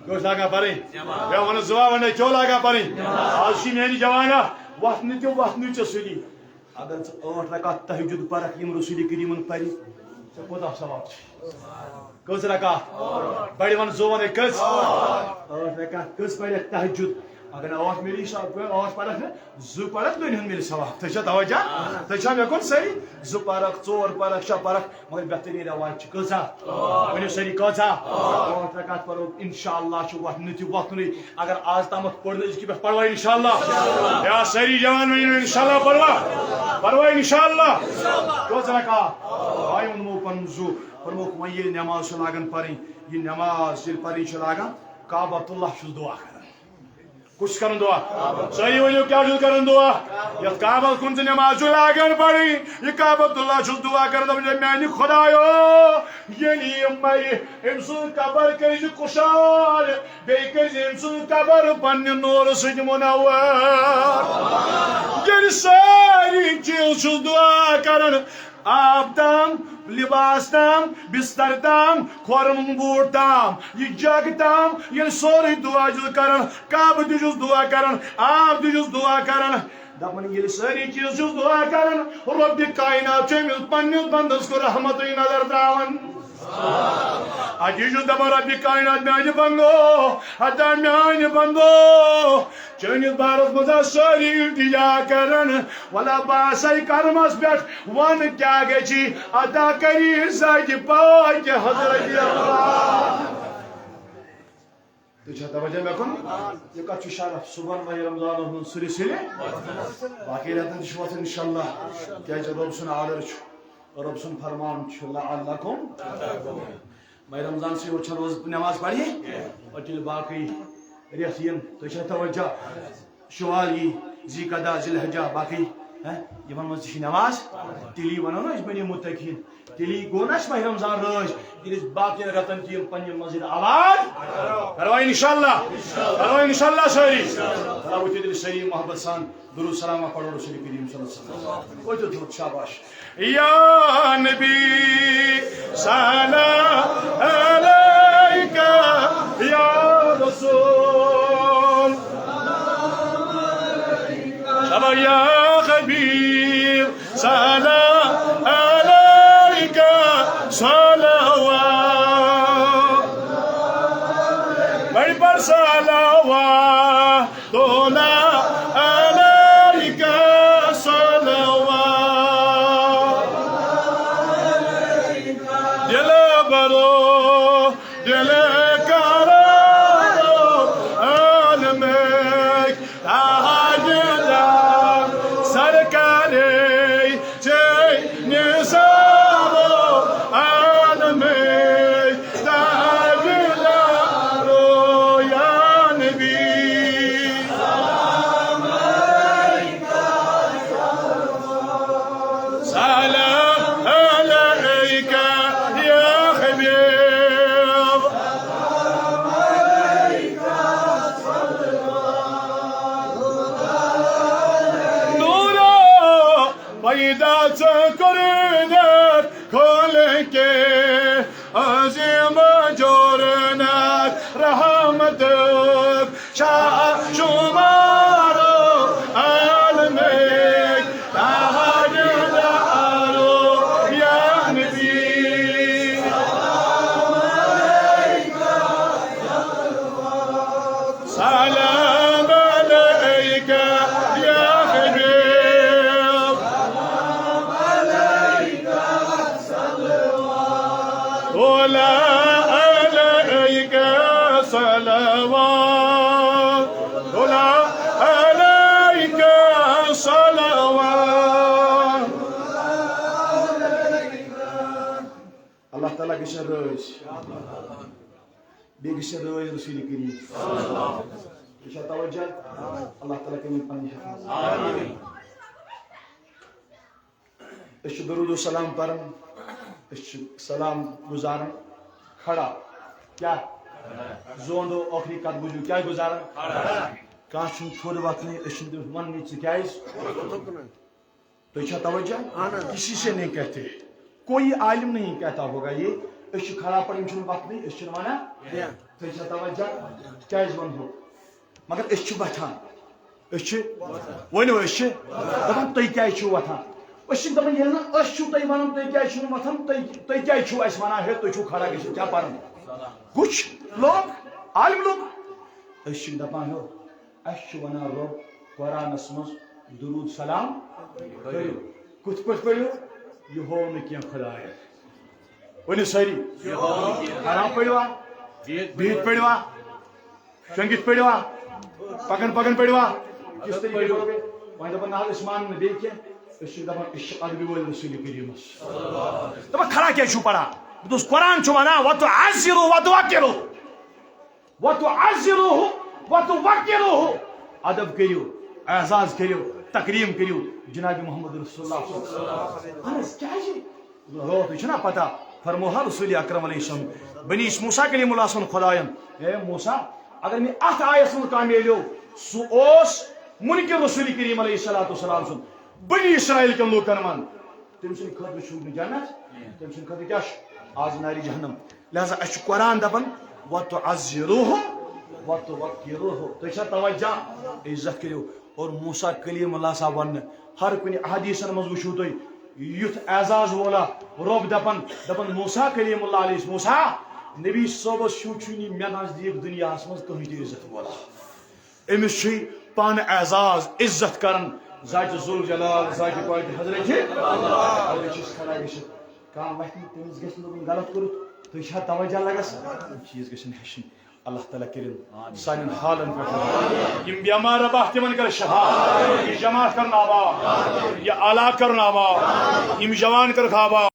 کیٛاہ چھِ لاگان پرٕنۍ؟ مےٚ ووٚن زٕ وَنَے، کیٛاہ لاگان پرٕنۍ؟ آز چھِ میٛانہِ جوانا وۄتھنہٕ تہِ وۄتھنہٕ ژےٚ سۭتی۔ اگر ژٕ ٲٹھ رکعت تہجد پرکھ یِم رسول کریمن پرِ، ژےٚ کوٗتاہ ثواب چھُ؟ کٔژ رکعت؟ بڑِ وَن زٕ وَنَے کٔژ؟ ٲٹھ رکعت کٔژ پرکھ تہجد؟ اگر نہٕ ٲٹھ مِلی، سۄ ٲٹھ پرکھ نہٕ، زٕ پرکھ، دۄن ہُنٛد مِلہِ ثواب۔ تُہۍ چھا توجہ؟ تُہۍ چھا مےٚ کُن صحیح؟ زٕ پرکھ، ژور پرکھ، شےٚ پرکھ، مگر بہتریٖن رٮ۪واج چھِ کۭژاہ؟ ؤنِو سٲری، کۭژاہ؟ ٲٹھ رکعت پرو، انشاءاللہ چھُ وۄتھنُے تہِ وۄتھنُے۔ اگر آز تامَتھ پوٚر نہٕ أزکہِ پٮ۪ٹھ، پرواے انشاءاللہ۔ یا سٲری جوان ؤنِو انشاءاللہ، پرواے، پرواے انشاءاللہ۔ کٔژ رکعت؟ آے ووٚنمو پنُن زُو، فرمووُکھ وۄنۍ ییٚلہِ نٮ۪ماز چھِ لاگان پرٕنۍ، یہِ نٮ۪ماز ییٚلہِ پرٕنۍ چھِ لاگان، کعبۃ اللہ چھُس دُعا کران۔ کُس چھُ کران دُعا؟ سٲری ؤنِو، کیٛاہ چھُس کران دُعا؟ یَتھ کعبس کُن ژٕ نٮ۪ماز چھُ لاگان پرٕنۍ، یہِ کعبۃ اللہ چھُس دُعا کران، دَپان چھُ، میٛانہِ خۄدایو، ییٚلہِ یہِ مرِ، أمۍ سُنٛد قبر کٔرۍ زِ کُشاد، بیٚیہِ کٔرۍ زِ أمۍ سُنٛد قبر پننہِ نوٗرٕ سۭتۍ منور۔ ییٚلہِ سٲری چیٖز چھُس دُعا کران، آب تام، لباس تام، بستر تام، کھۄرن ہُنٛد بوٗٹھ تام، یہِ جگ تام، ییٚلہِ سورُے دُعا چھُس کران، کعبہٕ تہِ چھُس دُعا کران، آب تہِ چھُس دُعا کران۔ دَپان، ییٚلہِ سٲری چیٖز چھُس دُعا کران، رۄبِ کاینات چھُ أمِس پننِس بندس کُن رحمتٕچ نظر تراوان۔ اَتی چھُس دَپان، رۄبِ کاینات، میانہِ بندو، ہتا میانہِ بندو، چٲنِس بارس منٛز آسہٕ سٲری التجا کران، ولا بہٕ آسے قدمس پٮ۪ٹھ، وَن کیٛاہ گژھِ عطا کٔرِتھ ذاتِ پاکہِ حضرت اللہ۔ تُہۍ چھا توجہ مےٚ کُن؟ یہِ کتھ چھُ شرف، صُبحن ماہِ رمضانس منٛز سُلہِ سُلہِ، باقی رٮ۪تن تہِ چھُ وۄتھُن انشاءاللہ، کیٛازِ رۄب سُنٛد آرڈر چھُ، رۄب سُنٛد فرمان چھُ، لعلکم۔ ماہِ رمضانسٕے یوت چھَنہٕ روزٕ نٮ۪ماز پَرِ، پَتہٕ ییٚلہِ باقٕے رٮ۪تھ یِن، تُہۍ چھا توجہ؟ شوال یی، ذی قعدہ، ذی الحجہ، باقٕے، ہہ، یِمَن منٛز تہِ چھِ نٮ۪ماز، تیٚلی وَنو نا أسۍ بَنے مُتقیٖن، تیٚلی گوٚو نا اَسہِ ماہِ رمضان رٲضۍ، ییٚلہِ أسۍ باقٕیَن رٮ۪تَن تہِ یِم پنٛنہِ مسجد آباد کَرو اِنشاءاللہ، کَرو اِنشاءاللہ سٲری، کَرو تیٚلہِ سٲری محبت سان۔ درود سلام پڑھو رسول کریم صلی اللہ علیہ وسلم۔ پٔکِو درود، شاباش۔ یا نبی سلام علیک، یا رسول۔ شاباش، یا حبیب سلام علیک، صلوات۔ بڑی پر صلوات۔ تولا علیک صلوات۔ دل برو، دل قرارو، عالمک تاجدار، سرکارے چے نثارو، عالمک تاجدارو، یا نبی۔ سلام علیک یا حبیب۔ نورو پیدا ژٕ کوٚرُتھ کھول کے عظیم جوڑنک رحمتک شاہ شمارو عالمک تاجدارو یا نبی۔ سلام علیک یا حبیب۔ طلع علیک صلوات، طلع علیک صلوات۔ اللہ تعالیٰ گژھِ راضی۔ بیٚیہِ گژھِ راضی رسول کریم۔ یہِ چھا توجہ؟ اللہ تعالیٰ کٔرِنۍ پنٕنۍ حفاظت۔ أسۍ چھِ درود و سلام پران، أسۍ چھِ سلام گزاران کھڑا۔ کیٛاہ؟ زوندو ٲخری کتھ بوٗزِو، کیٛاہ گزاران؟ کانٛہہ چھُنہٕ تھوٚد وۄتھنٕے، أسۍ چھِنہٕ تٔمِس وننٕے، ژٕ کیٛازِ؟ تُہۍ چھا توجہ؟ اہن حظ۔ کسی سے نہیں کہتے، کوئی عالم نہیں کہتا ہوگا یہ، أسۍ چھِ کھڑا پڑھ، یِم چھِنہٕ وۄتھنٕے، أسۍ چھِنہٕ ونان۔ کینٛہہ۔ تُہۍ چھا توجہ؟ کیٛازِ ونہو؟ مگر أسۍ چھِ وۄتھان، أسۍ چھِ، ؤنِو، أسۍ چھِ دپان، تُہۍ کیٛازِ چھِو وۄتھان؟ أسۍ چھِ دپان، ییٚلہِ نہٕ أسۍ چھِو تۄہہِ ونان، تُہۍ کیٛازِ چھِو نہٕ وۄتھان؟ تُہۍ، تُہۍ کیٛازِ چھِو اَسہِ ونان، ہے، تُہۍ چھِو کھڑا گٔژھِتھ کیٛاہ پران؟ وٕچھ لوگ، عالم لوگ، أسۍ چھِ دپان، ہیو، اَسہِ چھُ وَنان رۄب قرآنَس منٛز، درود سلام پٔرِو۔ کِتھ پٲٹھۍ پٔرِو؟ یہِ ہوو نہٕ کینٛہہ خۄدایَن۔ ؤنِو سٲری۔ آرام پٔرِوا؟ بِہِتھ پٔرِوا؟ شۄنٛگِتھ پٔرِوا؟ پَکان پَکان پٔرِوا؟ کِس طریٖقَس پَرو؟ وۄنۍ دَپان، نہ حظ، أسۍ مانو نہٕ بیٚیہِ کینٛہہ۔ أسۍ چھِ دَپان، أسۍ چھِ ادبہِ وٲلۍ رسول کریٖمَس۔ دَپان، کھڑا کیٛازِ چھُو پَران؟ بہٕ دوٚپُس، قرآن چھُ وَنان، وَتُعَزِّرُوهُ وَتُوَقِّرُوهُ۔ وَتُعَزِّرُوهُ وَتُوَقِّرُوهُ۔ ادب کٔرِو، اعزاز کٔرِو، تکریٖم کٔرِو جناب محمد رسول اللہ صلی اللہ علیہ وسلم۔ اہن حظ، کیٛازِ؟ راتھ چھُنہ پتہ، فرموو ہا رسول اکرم علیہ السلام، بنی موسیٰ کلیم اللہ سُنٛد خدایَن، اے موسیٰ، اگر مےٚ اتھ آیس منٛز کانٛہہ میلیو، سُہ اوس منکر رسول کریم علیہ الصلوۃ والسلام سُنٛد بنی اسرائیل کٮ۪ن لوٗکن منٛز۔ تٔمۍ سٕنٛدِ خٲطرٕ چھُ نہٕ جنت، تٔمۍ سٕنٛدِ خٲطرٕ کیٛاہ چھُ؟ آز نارِ جہنم۔ لہذا اَسہِ چھُ قرآن دَپان، "وَتُعَزِّرُوهُ وَتُوَقِّرُوهُ۔" تُہۍ چھا توجہ؟ عزت کٔرِو۔ اور موسیٰ کلیم اللہ صاحب وَننہٕ ہر کُنہِ احادیثن منٛز وٕچھِو تُہۍ، یُتھ اعزاز وولا رۄب دَپان، دَپان، "موسیٰ کلیم اللہ علیہ، موسیٰ، نبی صٲبس ہیوٗ چھُنہٕ مےٚ نزدیٖک دُنیاہس منٛز کٕہٕنۍ تہِ عزت وولا۔" أمِس چھُے پانہٕ اعزاز، عزت کران ذاتِ ذوالجلال، ذاتِ پاک حضرت۔ حضرت چھُس کھڑا گٔژھِتھ۔ کانٛہہ وَتھِ نہٕ، تٔمِس گژھِ نہٕ دوٚپُن غلط کوٚرُتھ۔ تُہۍ چھا توجہ لگس؟ یِم چیٖز گژھن ہیٚچھِنۍ۔ اللہ تعالیٰ کٔرِن سانٮ۪ن حالن پٮ۪ٹھ۔ یِم بیمار رۄبا تِمن کر شفا۔ یہِ جماعت کرُن آباد۔ یہِ علاقہٕ کرُن آباد۔ یِم جوان کرُکھ آباد۔